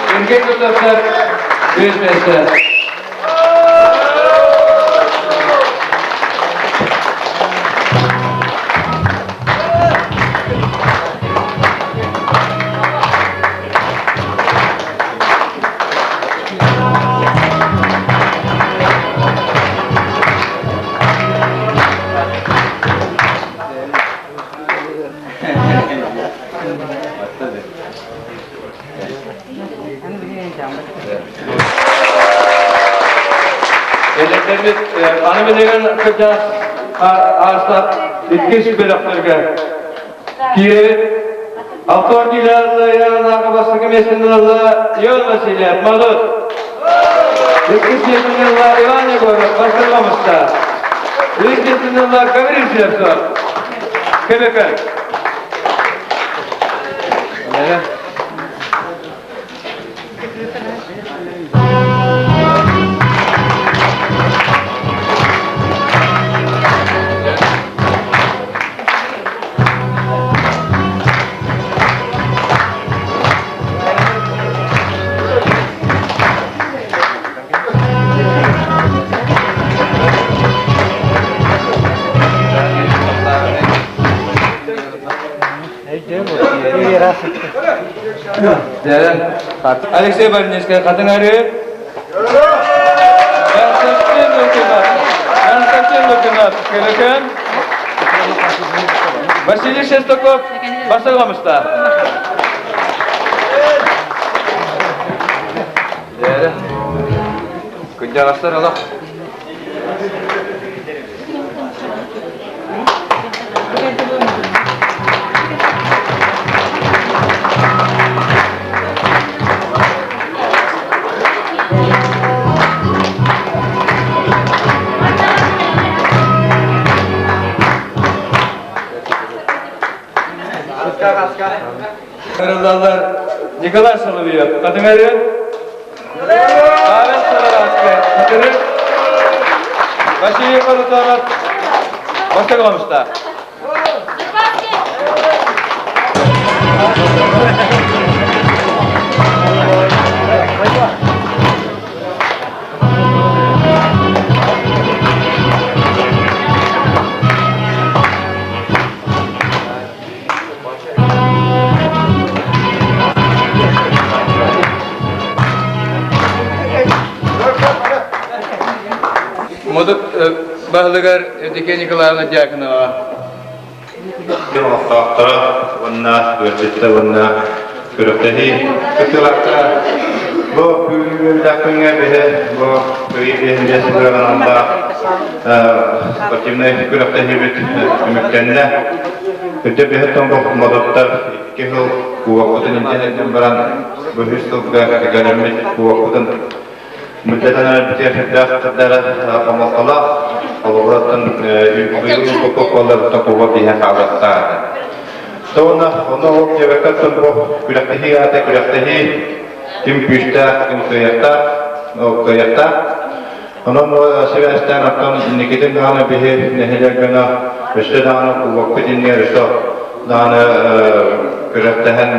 Сергей Кутовцев, үс миэстэ. Эдэрдэрбит аны билигин кырдьаҕас ааста иккис бөлөхтөргө киирэбит. Алтон Киляллаах бастакы миэстэни ылла Ион Васильев, Модут. Иккис миэстэни ылла Иван Егоров, Бастырмамыста. Үс миэстэни ылла Гаврил Слепцов, Көмөкөн. Алексей Больницкай хатын арыы. Константин Лукинов. Константин Лукинов. Көлөкөн. Василий Шестаков Басылғамыста. Күнжағастар алақ. Кырыллалар Николай Соловьев, Катыңары, Павел Сарараска, Хатыры, Василий Харутанов, Бастырғамыста. Модут баһылыгар Евдокия Николаевна Дьяконова. Олохтоохторо уонна ыалдьыттар уонна күрэхтэһии кыттыылаахтара бу бүгүҥҥү күҥҥэ биһи бу кыайыы биэһин сыһыаҕынан спортивнай күрэхтэһиибит түмүктэннэ. Үрдэ биһи тоҥ модуттар икки сыл кубокпутун илдьэн баран бу үс сылга кэлэммит кубокпутун Мындатан өлбүтүгэр сүрдээх кырдара хомолтолоох, холобураттан быйыл куолларыттан куба биһэн хаалыахтаах этэ. Уонна ону ол диэбэккэ бу күрэхтэһии аата күрэхтэһии ким күүстээх, ким кыайыахтаах, ол кыайыахтаах. Онон сибээстээн оттон инникитин даҕаны биһи нэһилиэк дьоно өссө даҕаны кубокпут иннигэр өссө даҕаны күрэхтэһэн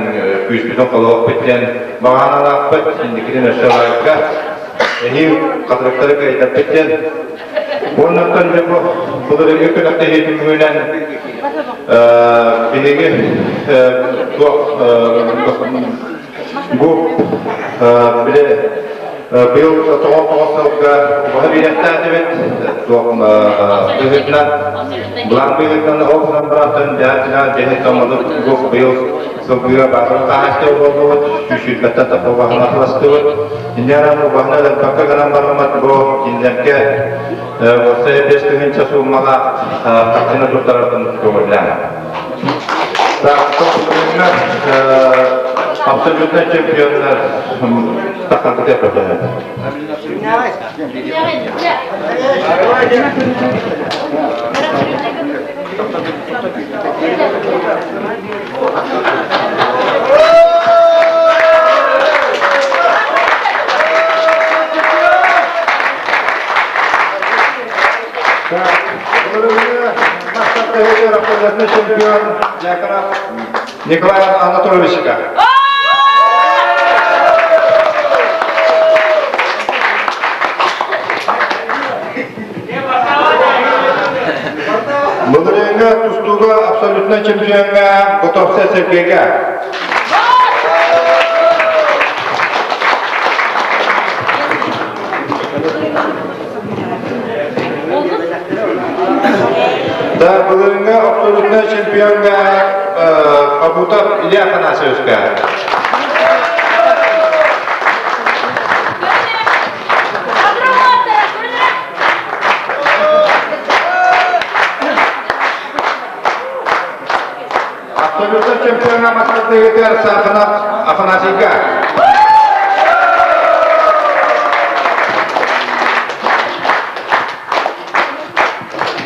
күүспүтүн холуохпут диэн баҕаналаахпыт, инникитин өссө лайка эһиил хатырыктары кыайтарбыт диэн. Уоннаттан дьэ бу былырыыҥҥы күрэхтэһии түмүгүнэн биһиги туох бу били быйыл тоҕо сылга убаһа биэрэхтээтибит туох быһыытынан былаан быһыытынан ол гынан баран дьаатынан дьэһин томмодут бу быйыл сылгыга баарын хаһаайыстыба буоллубут сүүсүүрбэттэн тахса убаһаны атыластыбыт инньэ убаһаны өлөрбөккө гынан бараммат бу кинилэргэ. Уопсайа 5000 сууммалаах харчыны туттарарбын көҥүллээн. Абсолютно чемпионнар тахсан көтөр. Чемпион Дьяконов Николай Анатольевичка. Былырыыҥҥы тустууга абсолютнай чемпиоҥҥа Готовцев Сергейгэ. Да, былырыыҥҥы абсолютнай чемпиоҥҥа Абутов Илья Афанасьевичка. Абсолютно чемпиона Матвеевтер Саханов Афанасийга.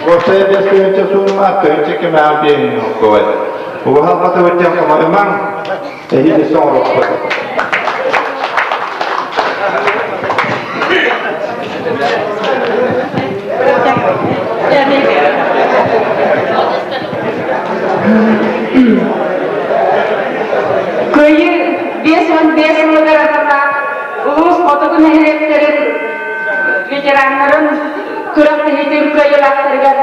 Уопсайа бес тыһыынча суумма, тыһыынча кимэҕэ биэһин уккубай. Убаһалҕа тыбыттан хомойумаҥ, эһиги соҥорохпут. Кыайыы 55 сылыгар аналлаах улуус хотугу нэһилиэктэрин ветераннарын күрэхтэһиитин кыайыылаахтарыгар,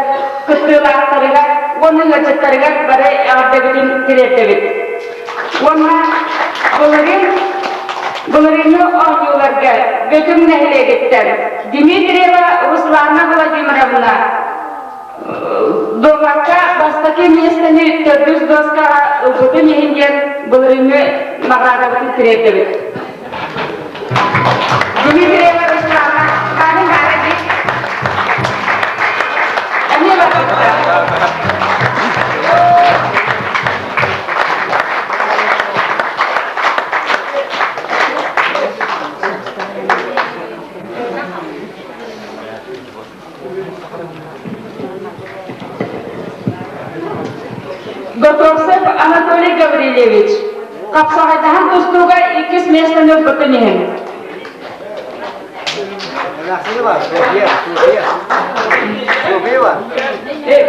кыттыылаахтарыгар уонна ыалдьыттарыгар бары эҕэрдэбитин тириэрдэбит. Уонна былырыын былырыыҥҥы оонньууларга Бөтүҥ нэһилиэгиттэн Дмитриева Руслана Владимировна дуобакка бастакы миэстэни төрдүс дуоскаҕа ылбытын иһин диэн былырыыҥҥы наҕараадабытын тириэрдэбит. Дмитриева Руслана, Таня Гаради, эмиэ барбыттар. Готовцев Анатолий Гаврильевич, хапсаҕайдаһан тустууга иккис миэстэни ылбытын иһин.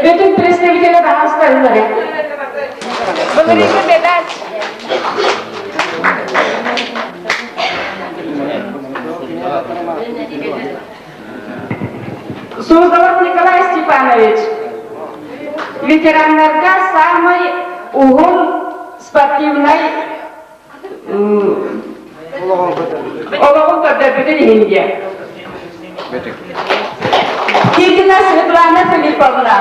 Бүтүн представителя баһаастарылары. Былырыыҥҥы медаль. Суздалов Николай Степанович, ветераннарга самый уһун спортивнай олоҕун көрдөрбүтүн иһин диэн. Киркина Светлана Филипповна,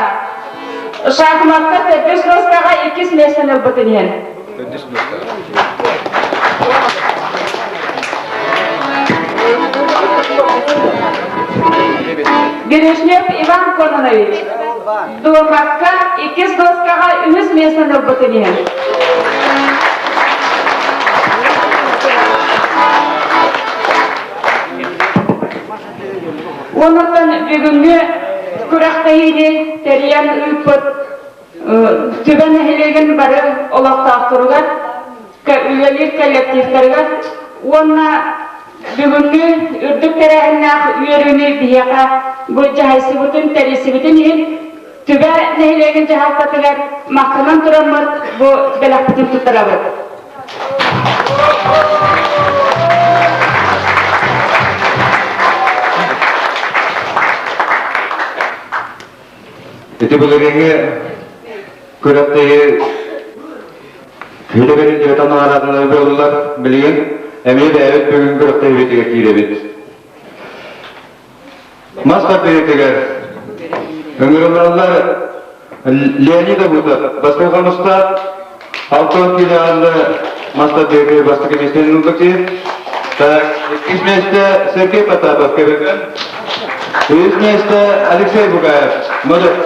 шахматка төрдүс доскаҕа иккис миэстэни ылбытын иһин. Гришнев Иван Кононович, дуобакка иккис доскаҕа үһүс миэстэни ылбытын иһин. Онон бүгүҥҥү күрэхтэһиини тэрийэн ыыппыт Түбэ нэһилиэгин бары олохтоохторугар, үлэлиир коллективтарыгар уонна бүгүҥҥү үрдүк тэрээһиннээх үөрүүнү биһиэхэ бу дьаһайсыбытын, тэрийсибитин иһин Түбэ нэһилиэгин дьаһалтатыгар махтанан тураммыт бу бэлэхпитин туттарабыт. Ити былырыыҥҥы күрэхтэһии Үлэбэрин дьыата наҕараадалары буоллулар. Билигин эмиэ бэйэбит бүгүн күрэхтэһиибитигэр киирэбит. Мас тардыһыытыгар ыҥырыллаллар Леонид Абутов бастакы хомустаах, Алтон Килианны мас тардыһыытыгар бастакы миэстэни ылбыт. Так, иккис миэстэ Сергей Потапов Көбөкөн. Үс миэстэ Алексей Бугаев. Модут.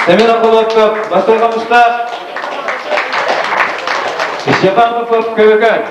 Семен Околовков, Василий Камустаах, Степан Попов, Көбөкөн.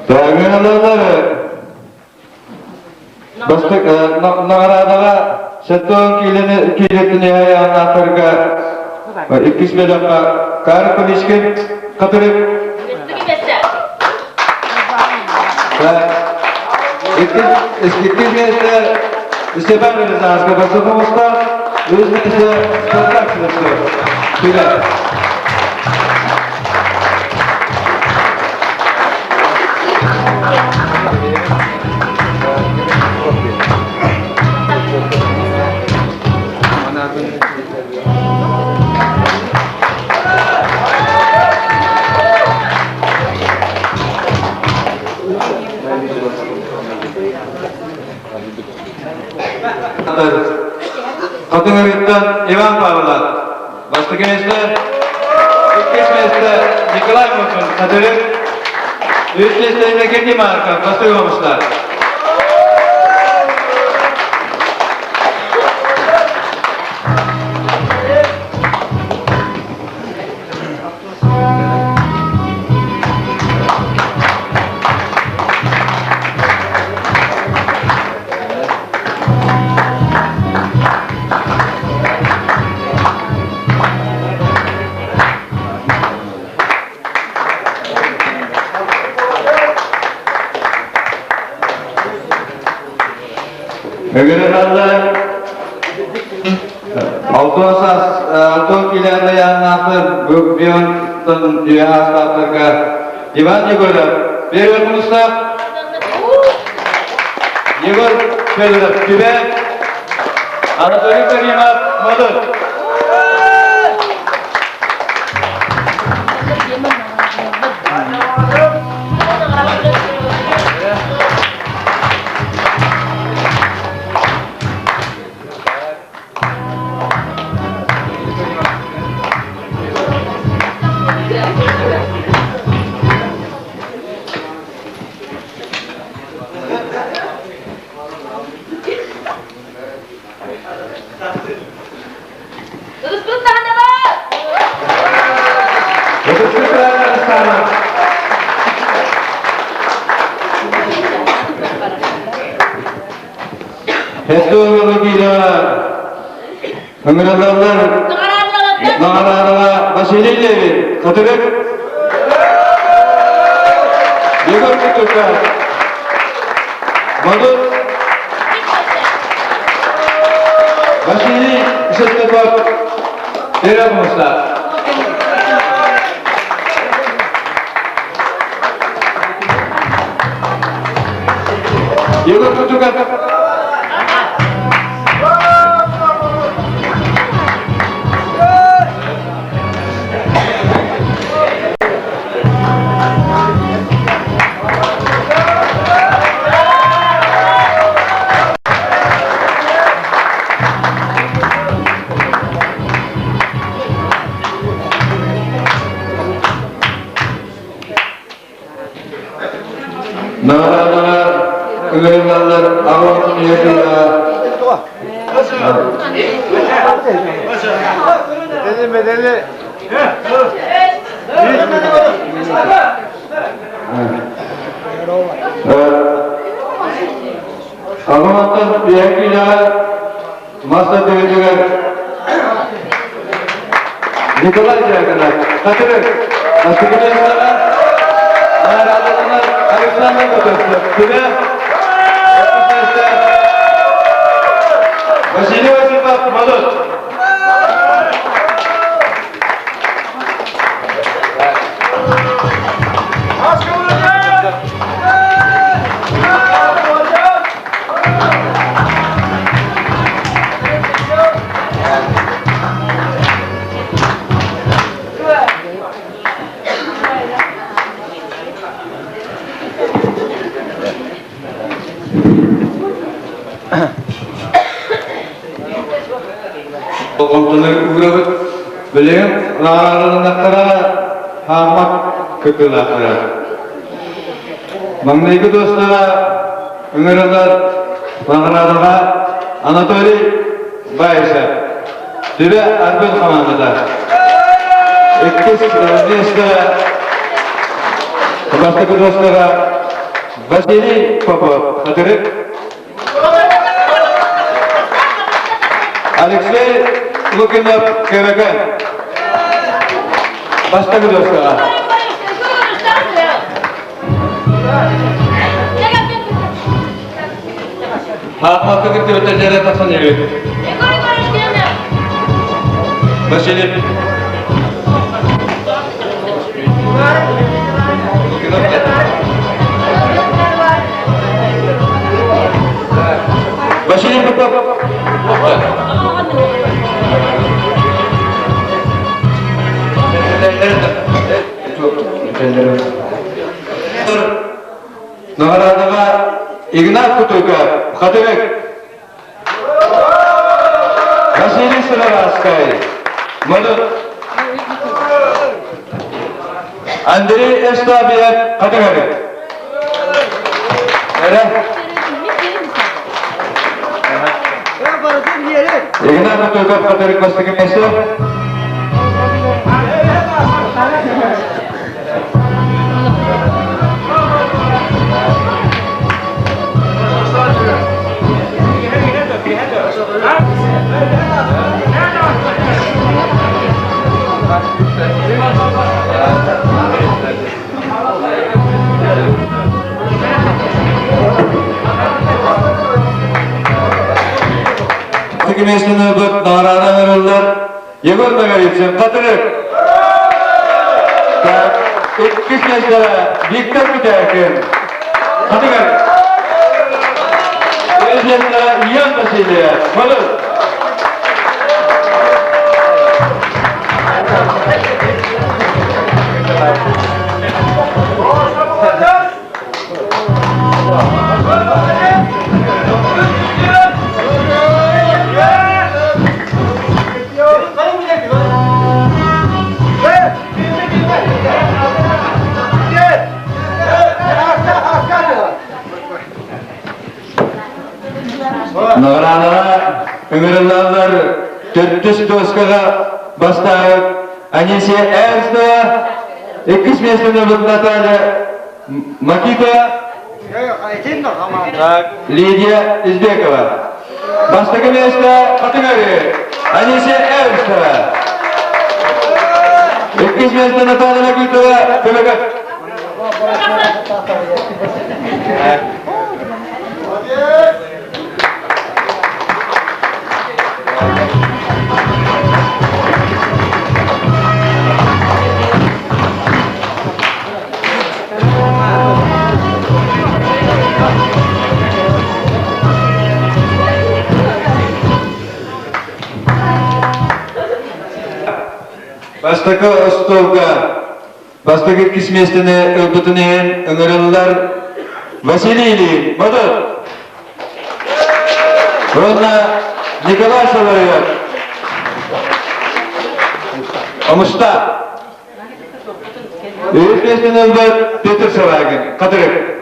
Тааҥыалалар бастык наҕараадаҕа сэттэ киилэни киилэтин анаатарга иккис бөлөххө Кары Поличкин Хатырык Иккис миэстэ Степан Рязанскай бастакы муста, үс миэстэ Спартак Слепцов. Түгэн. Хатыҥ Арыыттан Иван Павлов. Бастакы миэстэ, иккис миэстэ Николай Мургун, Хатырык. Үс миэстэ Иннокентий Марков, Бастакы Хомустаах. Өгөрөллөр Алтын саас Антон Килиан Яннаахтар Бөкбүөн дүйэ аастаахтарга Иван Егоров Первый муста Егор Федоров Түбэ Анатолий Каримов Модут Ыҥырыллаллар Наҕараадаҕа Василий Левин, Хатырык, Егор Кутуков, Модут, Василий Шестаков, Ира Мустаф. Егор Кутуков. Наҕараадаҕа ыҥырыллаллар аҕа ийэтига Оҕоттон үөһэ мас тардыһыытыгар Николай Дьяконов, Хатырык, бастакы миэстэҕэ наҕараадаланар Александр Готовцев, Түбэ, иккис миэстэ Василий Осипов, Модут. Болҕомтону уурабыт. Билигин наҕараадаланнахтара хааммат кыттыылаахтара. Маҥнайгы дуостара ыҥырыллар наҕараадаҕа Анатолий Баишев, Түбэ Арбын хамаандата. Иккис миэстэ бастакы дуостара Василий Попов, Хатырык. Алексей Лукинов, Кэбэкэ. Бастакы дуоскаҕа. Хаахмакка кыттыбыттар дьэрэ тахсан иһэбит. Василий. Василий Попов. Наҕараадаҕа Игнат Кутуков, Хатырык, Василий Сыроварскай, Модут, Андрей Эстабиев, Хатырык. Эрэ. Игнат Кутуков, Хатырык бастакы миэстэ. Миэстэни ылбыт наҕараада ыҥырыллар Егор Ноговицын, Хатырык. Так, иккис миэстэҕэ Виктор Кутякин, Хатырык. Үһүс миэстэҕэ Ион Васильев, Модут. Наҕараадалар ыҥырыллаллар төрдүс дуоскаҕа бастаабыт Анисия Эрстова, иккис миэстэни ылбыт Наталья Макита, Лидия Избекова. Бастакы миэстэ Хатыҥары, Анисия Эрстова. Иккис миэстэ Наталья Макитова, Көмөкөт. Бастакы остуолга бастакы иккис миэстэни ылбытын иһин ыҥырыллар Василий Ильин, Модут! Уонна Николай Соловьев, Омуста! Үһүс миэстэни ылбыт Петр Шалагин, Хатырык.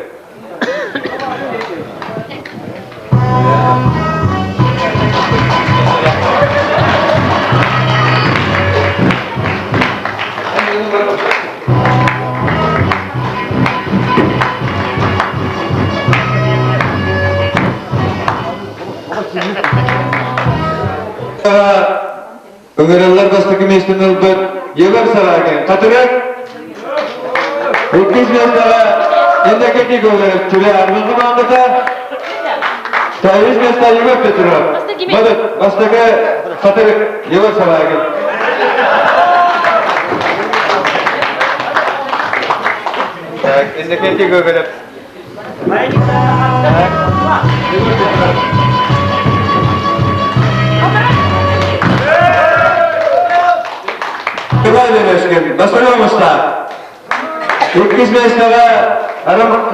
Ыҥырыллар бастакы миэстэни ылбыт Егор Саракин. Хатырык! Иккис миэстэҕэ Иннокентий Гоголев Түбэ Армин командата. Үс миэстэ Егор Петров. Бастакы Хатырык Егор Саракин. Так, Иннокентий Гоголев. Николай Бастакы муста. Иккис миэстэҕэ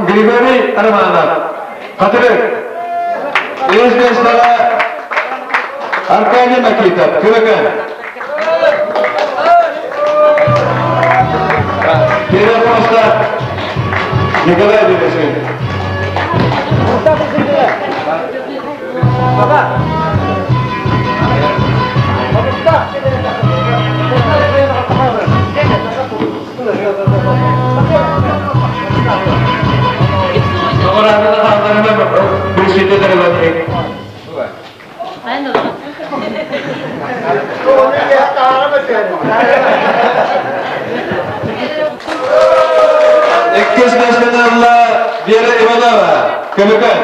Григорий Романов. Хатырык. Үһүс миэстэҕэ Аркадий Макитов. Күрөкөн. Первый муста Николай Березин. Иккис миэстэни ылла Вера Иванова, Көмөкөн.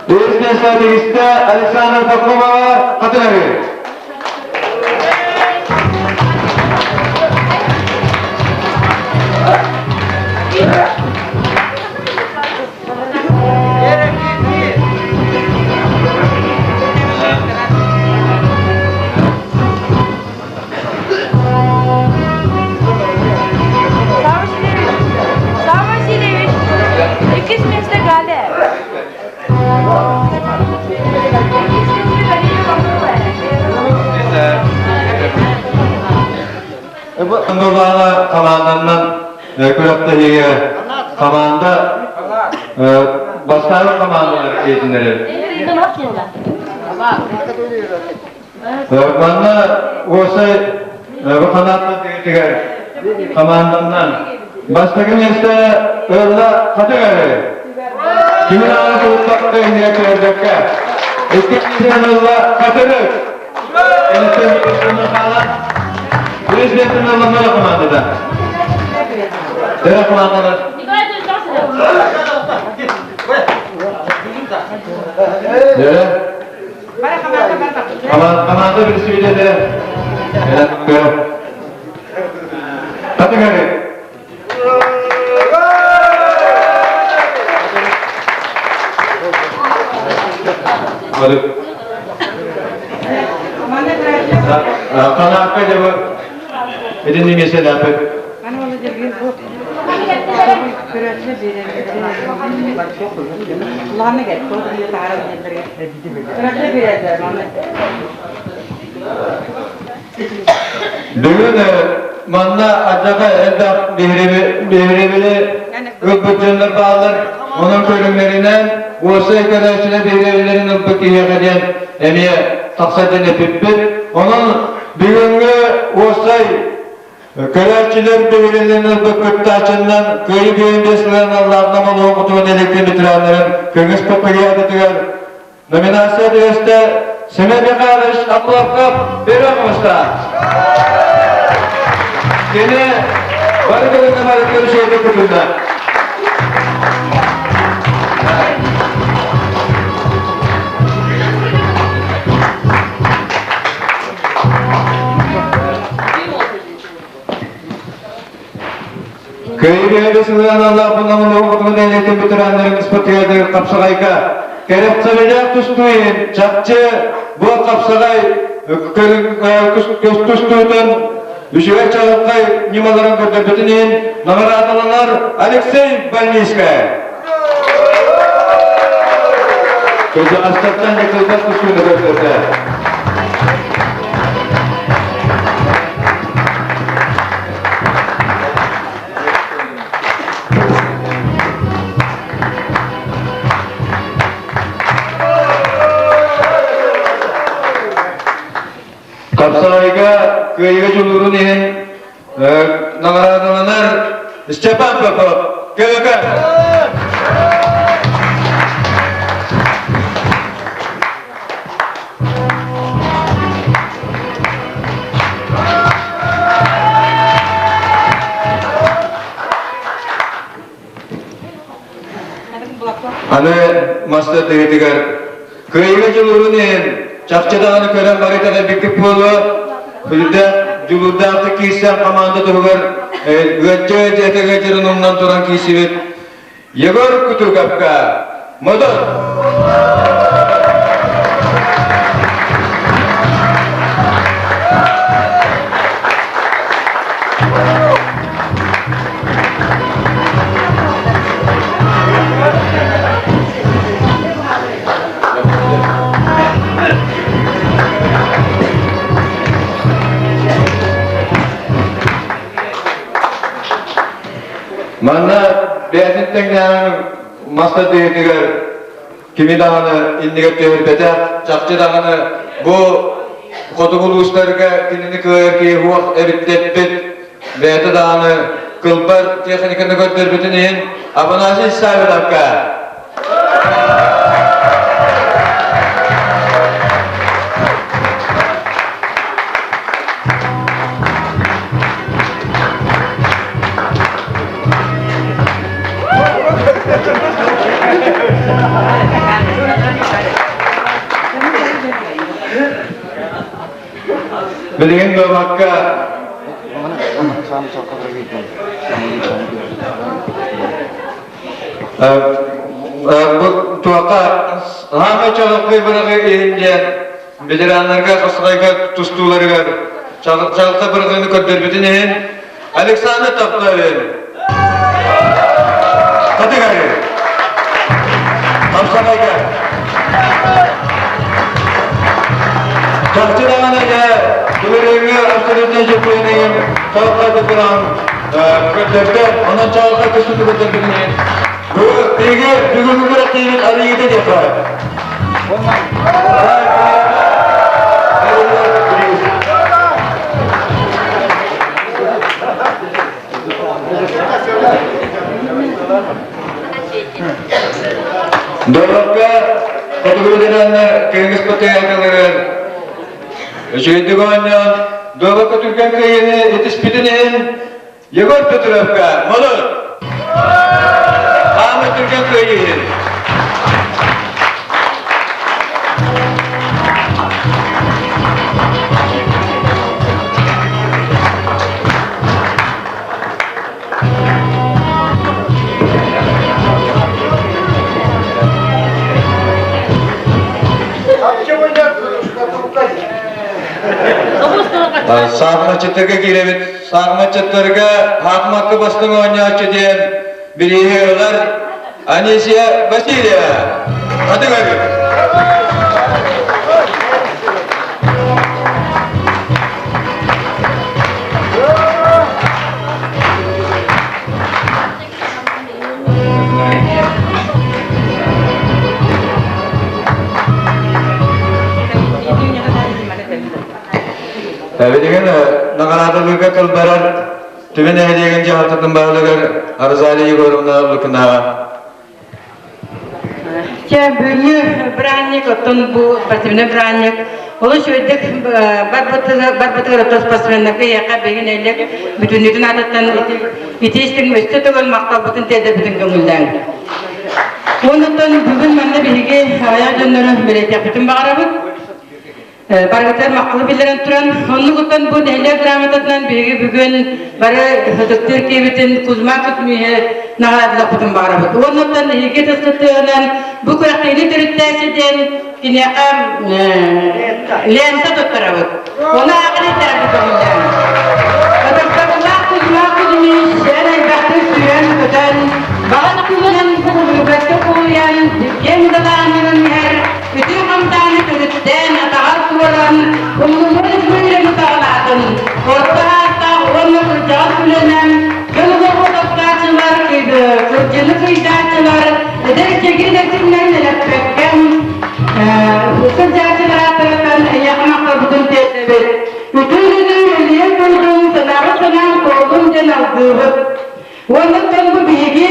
Үһүс миэстэ тигистэ Александра Пахомова, Хатыҥарыы. Савва Васильевич, иккис миэстэ Галя. Иккис миэстэ Галина Попова. Андылаана хамаанданан күрэхтэһиигэ хамаанда бастаабыт хамаандалар иитинэрэр. Манна уосай бу ханааттан тигитигэр хамаанданан бастакы миэстэ ылла Хатыгары. Кимин ааны тулуппакка иннигэр түһэрбэккэ. Иккис миэстэни ылла Хатырык. Үс миэстэни ылла Мөлө командата. Төһө командалар? Төһө? Команда представителі. Хатыгары. Канаакка дьабы итинни миэсэлээппит. Бүгүн манна ардьаҕа элбэх биһирэбили ылбыт дьоннор бааллар. Онон көрүҥнэринэн уопсай көрөөччүлэр биһирэбиллэрин ылбыт киһиэхэ диэн эмиэ тахсар диэн эппиппит. Онон бүгүҥҥү уопсай көрөөччүлэр биһирэбиллэрин ылбыт кыттааччыннан Кыайыы 55 сылынан аллаах Нам электр ветераннарын көҥүс патриотытыгар Номинация түбэстэ Семен Михайлович Обловков берем оҥоста. Кини бары көрүҥҥэ бары көрүшүөтэ кытынна. Кыайыы сылынан Аллаах Олоҕутун нэһилиэтин ветераннарын спартакиадыгар хапсаҕайга кэрэхсэбилээх тустуу чахчы бу хапсаҕай тустуутун үчүгэй чаҕылхай ньымаларын көрдөрбүтүн иһин наҕараадаланар Алексей Больницкай. Кырдьаҕастартан кылгас тустууну көрдөрдө. Хапсаҕайга кыайыыга дьулуурун иһин наҕараадаланар Степан Попов КВК. Аны маста тыытыгар кыайыыга дьулуурун иһин чахчы даҕаны көрөн бары итэҕэйбиккит буолуо. Сүрдээх дьулуурдаахтык киирсэн хамаанда туһугар ыачча ыачча ыаччарын умнан туран киирсибит Егор Кутуковка Модун! Манна бэйэтин тэҥнээҕин мас тардыһыытыгар кими даҕаны иннигэр түһэрбэтэх, чахчы даҕаны бу хотугу улуустарга кинини кыайар киһи суох эбиттэппит, бэйэтэ даҕаны кылбар техниканы көрдөрбүтүн иһин Афанасий Савиновка Билигин дуобакка Бу туохха хаамай чаҕылхай быраҕыы иһин диэн ветераннарга хасҕайга тустууларыгар чаҕылхай быраҕыыны көрдөрбүтүн иһин Александр Топтовин Хатыгары Хапсаҕайга Чахчы даҕаны дьэ былырыыҥҥы абсолютнай чемпионигын чаҕылхай быраҕан көрдөрдө, онон чаҕылхай көстүүтү көрдөрбүтүн иһин бу биһиги бүгүҥҥү күрэхтэһиибит арыйыыта диэххэ. Дорогка хотугу ветераннар кыһыҥҥы спартакиадаларыгар Үчүгэйдик оонньоон, дуобакка түргэн кыайыыны итиспитин иһин Егор Петровка молот! Хаамы түргэн кыайыы иһин! Саахыматчыттарга киирэбит. Саахыматчыттарга хаахымакка бастыҥ оонньооччу диэн бирииһи ылар Анисия Васильева. Хатыгары. Билигин наҕараадалыырга кылбарар Түбэ нэһилиэгин дьаһалтатын баһылыгар Розалия Егоровна Лукинаҕа. Чэ, бүгүҥҥү бырааһынньык, оттон бу спортивнай бырааһынньык олус үчүгэйдик барбытыгар оттон спортсменнарга эйиэхэ билигин элек бүтүннүүтүн аатыттан ити истиҥ өссө төгүл махталбытын тиэрдэрбитин көҥүллээҥ. Оннуттан бүгүн манна биһиги аҕыйах дьоннору бэлиэтиэхпитин баҕарабыт. Барыгытыгар махталы биллэрэн туран, оннугуттан бу нэһилиэк грамотатынан биһиги бүгүн бары ытыктыыр киһибитин Кузьма Кузьмиһы наҕараадалаппытын баҕарабыт. Уоннаттан эһиги тыскытыынан бу күрэхтэһиини төрүттээччи диэн киниэхэ лента туттарабыт. Ону ааҕан этэрбит көҥүллээн. Ытыктабыллаах Кузьма Кузьмич эн элбэхтик сүүрэн-көтөн, баҕа тылынан кулуйбакка кулуйан, киэҥ далааһынынан иһэр Үтүө хамдааны төрүттээн, атаҕар туоран, умнуллубат үтүө саҕалаатын, орто ааттаах уонна кырдьаҕас үлэнэн, дьон олоҕу таптааччылар, кырдьыны кыйдааччылар, эдэр чэгиэн эрчимнэрин элэппэккэ, сылдьааччылар ааттарыттан эйиэхэ махталбытын тиэрдэбит. Үтүө үлэни үлэлиэн курдук санаабыт санаам туоллун диэн алгыыбыт. Оннуттан бу биһиги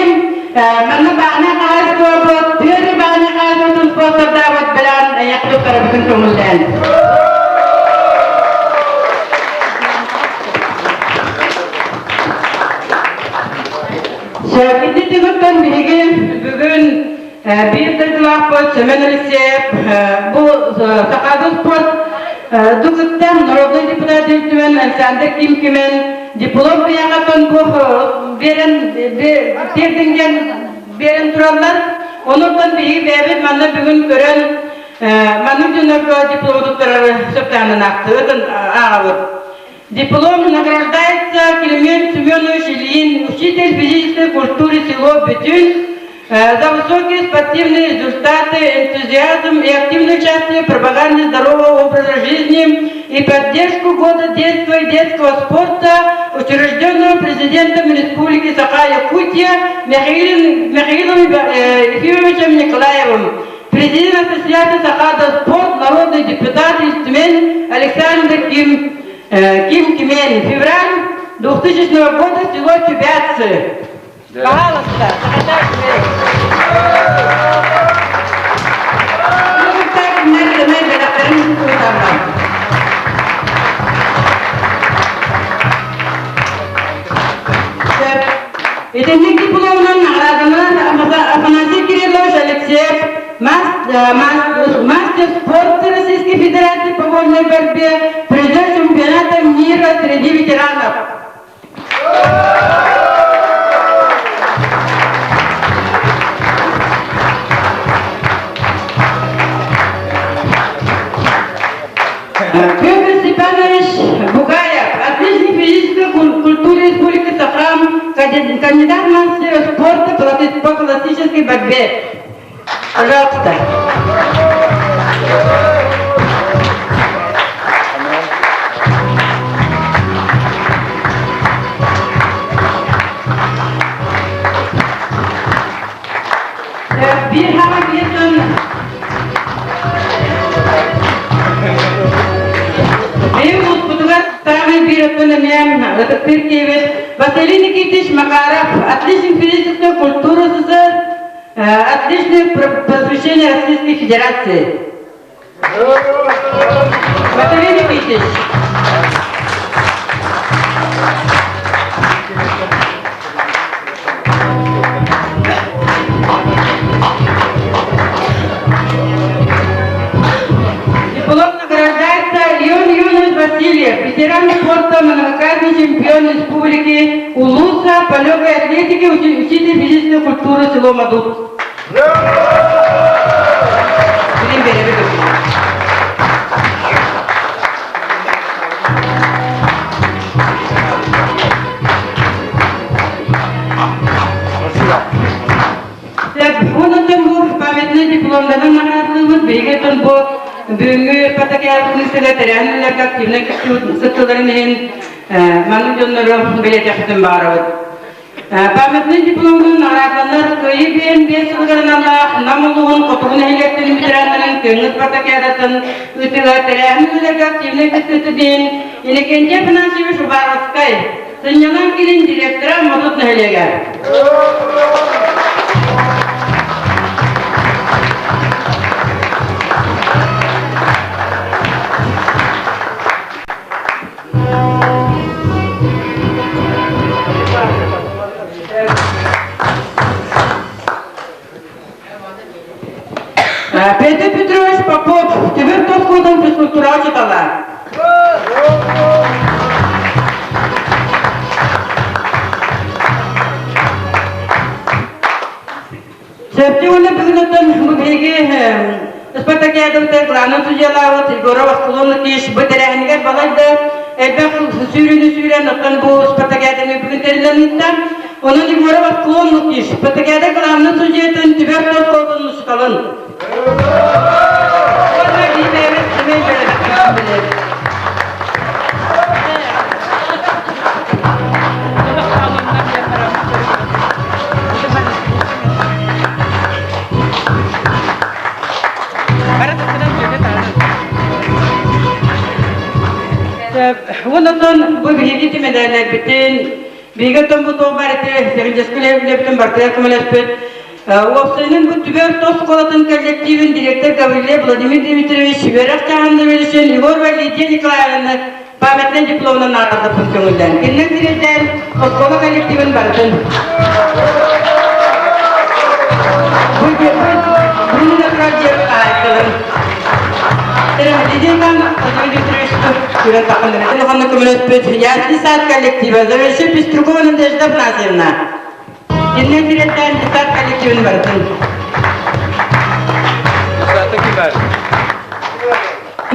манна баана хаһаайыстыбабыт, тыа баана хаһаайыстыбатын спонсордаабыт бэлэҕин айах туттарабытын көҥүллээн. Ити түгүттэн биһиги бүгүн Биир дойдулаахпыт Семен Алексеев бу Сахаада спорт дукуттан народный депутат Ил Түмэн Александр Ким-Кимен диплом ыйаҕаттан бу биэрэн тиэрдинген биэрэн тураллар. Онуттан биһиги бэйэбит манна бүгүн көрөн маннык дьоннорго диплому туттарары сөптөөнөн аахтыбыт ааҕабыт. Диплом награждается Климент Семенович Ильин, учитель физической культуры село Бүтүн, за высокие спортивные результаты, энтузиазм и активное участие в пропаганде здорового образа жизни и поддержку года детства и детского спорта, учрежденного президентом Республики Саха-Якутия Михаилом, Михаилом Ефимовичем Николаевым. Президент Ассоциации Сахада спорт, народный депутат Истмен Александр Ким, Ким Кимен. Февраль 2000 года, село Чубятцы. Пожалуйста, Итинник дипломунан наҕараадаланар Афанасий Кириллович Алексеев мастер спорта Российской Федерации по вольной борьбе, призер чемпионата мира среди ветеранов. Петр Степанович Бугаев, отличник физической культуры Республики Сахам, кандидат мастера спорта по классической борьбе. Пожалуйста. Биир хаҕа биир Биир улууспутугар саамай биир өттүн эмиэ ытыктыыр киһибит Василий Никитич Макаров, отличник физической культуры СССР, отличник просвещения Российской Федерации. Василий Никитич. Диплом награждается Леон Юрьевич Васильев, ветеран спорта, многократный чемпион республики Улуса по легкой атлетике, учитель физической культуры село Мадут. Онон бу памятный дипломнарын наҕараадалыыбыт. Биһиги бу бүгүҥҥү Патакиаданы сыла тэрээһиннэргэ активнай кыттыыларын иһин маннык дьоннору бэлиэтиэхпитин баҕарабыт. Памятный дипломунан наҕараадаланар Кыайыы биэн биэс сылыгар аналлаах Нам улууһун хотугу нэһилиэктэрин ветераннарын Кыҥҥы Спартакиадатын ыытыыга тэрээһин үлэлэргэ активнай кыттыыты диэн Иннокентий Афанасьевич Уваровскай, сынньалаҥ киинин директора Модут нэһилиэгэ. Петр Петрович Попов, Түбүр тоскуутун физкультура учуутала. Сөптүү уонна бүгүн оттон бу биһиги Спартакиадабытыгар главный судьялаабыт Егоров Аскалон Лукич бу тэрээһинигэр балайда элбэх сүүрүүнү сүүрэн оттон бу Спартакиаданы бүгүн тэриллэн ыытта. Онон Егоров Аскалон Лукич Спартакиада главный судьятын түбэр тоскоотун учуталын. Уонна биир бэйэбит сэмэй бэлэбит. Онон бу биһиги тимэлээлэрбитин, биһиги оттон бу туох баар ити техническэй үлэбитин барытыгар көмөлөспүт. Уопсайынан бу Түбэ орто оскуолатын коллективин директор Гаврилия Владимир Дмитриевич үөрэх чааһын заведующайын Егорова Лидия Николаевна памятнай дипломунан наҕараадалаппын көҥүллээн. Кининэн сирэйдээн оскуола коллективин барытын. Бүгүн турар дьиэ хаһаайкаларын Лидия Ивановна Владимир Викторович күрэн тахханнара. Улаханна көмөлөспүт Ясный сад коллектива заведующая Пеструкова Надежда Афанасьевна. Иннин сирэттэн сад коллективин барытын.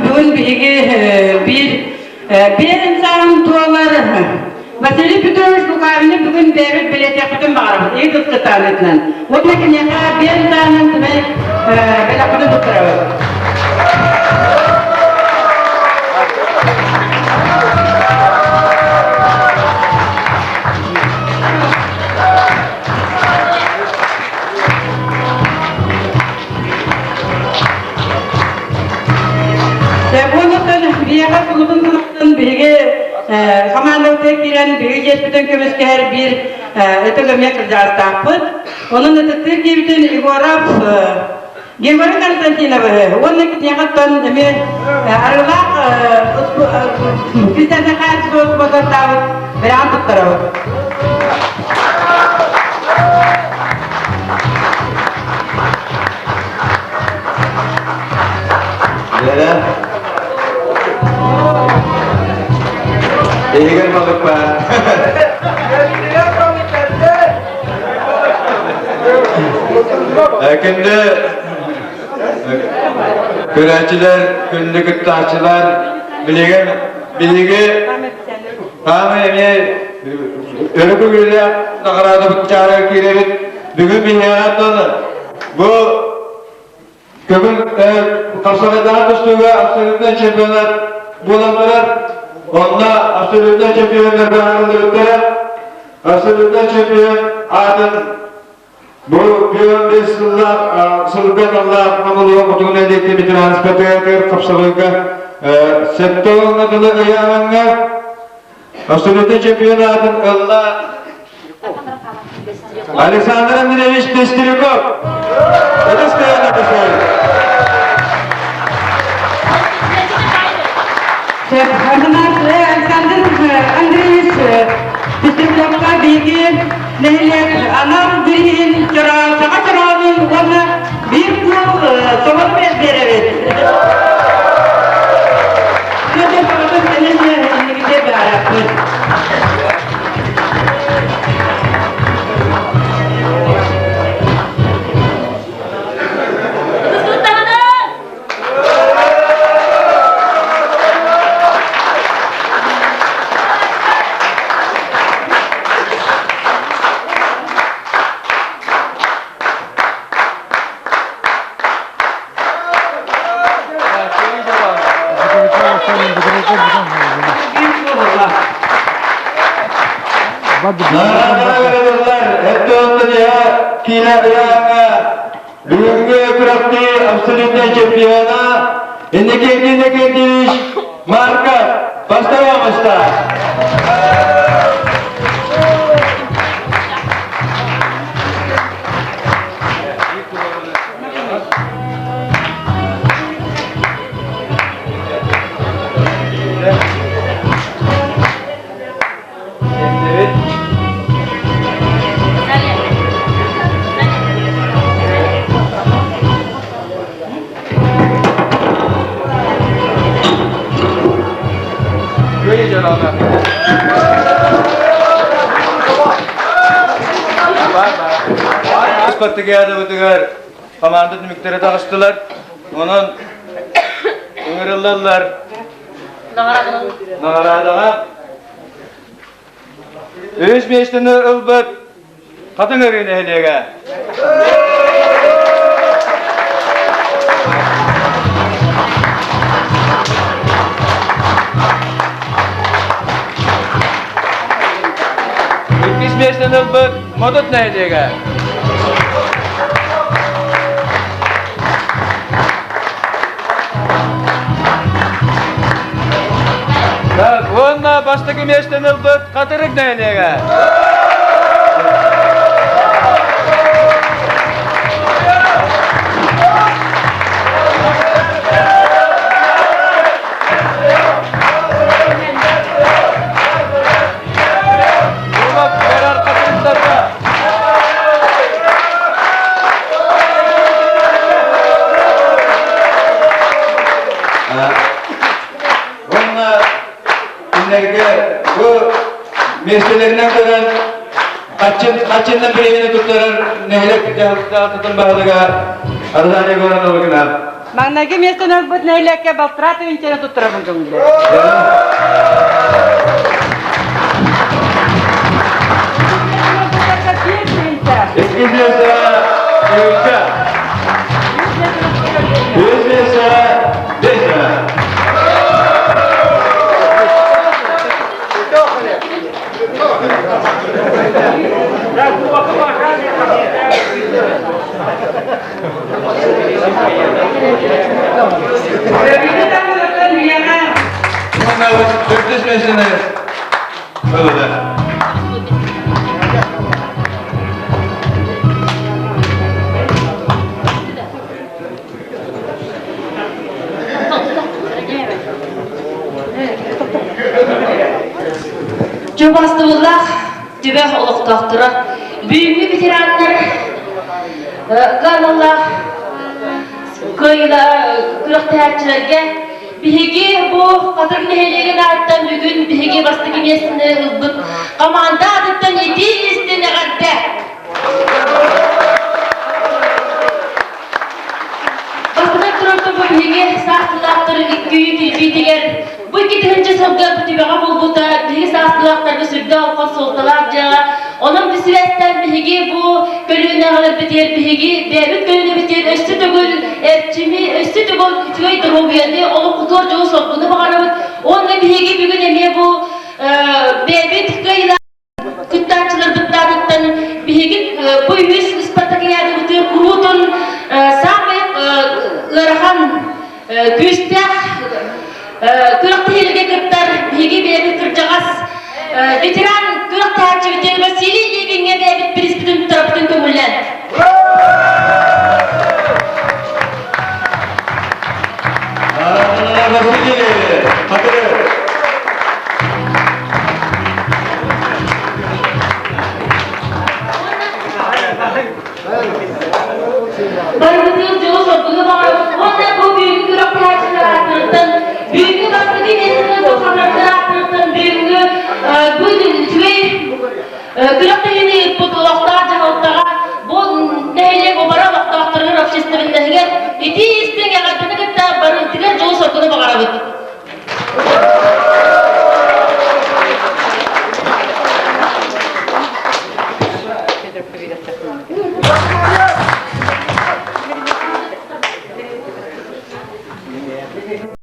Бүгүн биһиги биир биэрин саҕан туолар Василий Петрович Лукавины бүгүн бэйэбит бэлиэтиэхпитин баҕарабыт ии кыттытаанытынан. Уонна киниэхэ биэрин саҕанан түмэй бэлэхпитин туттарабыт. Уонуттан биһиэхэ кулутун кылыттан биһиги хамаандабытыгар киирэн биһиги дьиэспитин көмүскэһэр биир ытык эмиэ кырдьаҕастаахпыт. Онон ытыктыыр киһибитин Егоров Григорий Константиновы уонна киниэхэттэн эмиэ арыылаах Кристина Михайлович спортаабыт бэлэҕин туттарабыт. Лера. Эһигэр балык баар. Күндү көрөөччүлэр, күндү кыттааччылар, билигин биһиги хаамай эмиэ өрө көҥүллээх наҕараадабыт чаарыгар киирэбит. Бүгүн биһиэхэ бу Көҥүл хапсаҕайдаах тустууга абсолютнай чемпионат буолан барар. Онно абсолютнай чемпионнар быһаарыллыбыттара. Абсолютнай чемпион аатын бу 15 сыллаах сылга аналлаах Намылыга Хотугу нэһилиэктэр ветеранскай хапсаҕайга сэттэ уонна дылы ыйааһыҥҥа абсолютнай чемпион аатын ылла Александр Андреевич Пестряков. Это стоянка Александр Андреевич Пестряковка биһиги нэһилиэк анал бирииһин саха чороонун уонна биир куул собор биэрэбит. Бүгүҥҥү күрэхтии абсолютнай чемпиона Иннокентий Иннокентьевич Марков Поздоровайся! Спартакиадабытыгар команда түмүктэрэ таҕыстылар. Онон ыҥырыллаллар. Наҕараадаҕа үс миэстэни ылбыт Хатыҥ Өрүү нэһилиэгэ. Иккис миэстэни ылбыт Модут нэһилиэгэ. Так, уонна бастакы миэстэни ылбыт Хатырык нэһилиэгэ. Кубок берар хатырыктарга. Кинилэргэ бу миэстэлэринэн көрөн хаччыннан бириэмэни туттарар нэһилиэк дьаһалтатын баһылыга Арзания Егоровна. Маҥнайгы миэстэни ылбыт нэһилиэккэ балтараа тыһыынчаны туттарабын көҥүллэр. Иккис миэстэ тыһыынча. Үһүс миэстэ 5 Төрдүс миэстэни ылла. Дьобастыбыллаах түбэ олохтоохторо, бүгүҥҥү ветераннар аналлаах күрэхтэһээччилэргэ биһиги бу Хатырык нэһилиэгин ааттан бүгүн биһиги бастакы миэстэни ылбыт команда аатыттан итии истин эҕэрдэ! Бастатан туран бу биһиги саастыылаахтар икки кирбиитигэр бу 2000 сылга бүтүбэҕэ буолбута биһиги саастыылаахтарга сүрдээх улахан суолталаах дьыала. Онон бу сибээстээн биһиги бу көлүөнэҕэлэрбитигэр биһиги бэйэбит көлүөнэбитигэр өссө төгүл эрчими, өссө төгүл үчүгэй доруобуйаны, олоххутугар дьолу-соргуну баҕарабыт. Уонна биһиги бүгүн эмиэ бу бэйэбит кыайыылаах Кыттааччыларбыт аатыттан биһиги бу үһүс спартакиадабытыгар куруутун саамай ыарахан күүстээх күрэхтэһиилэргэ кыттар биһиги бэйэбит кырдьаҕас ветеран.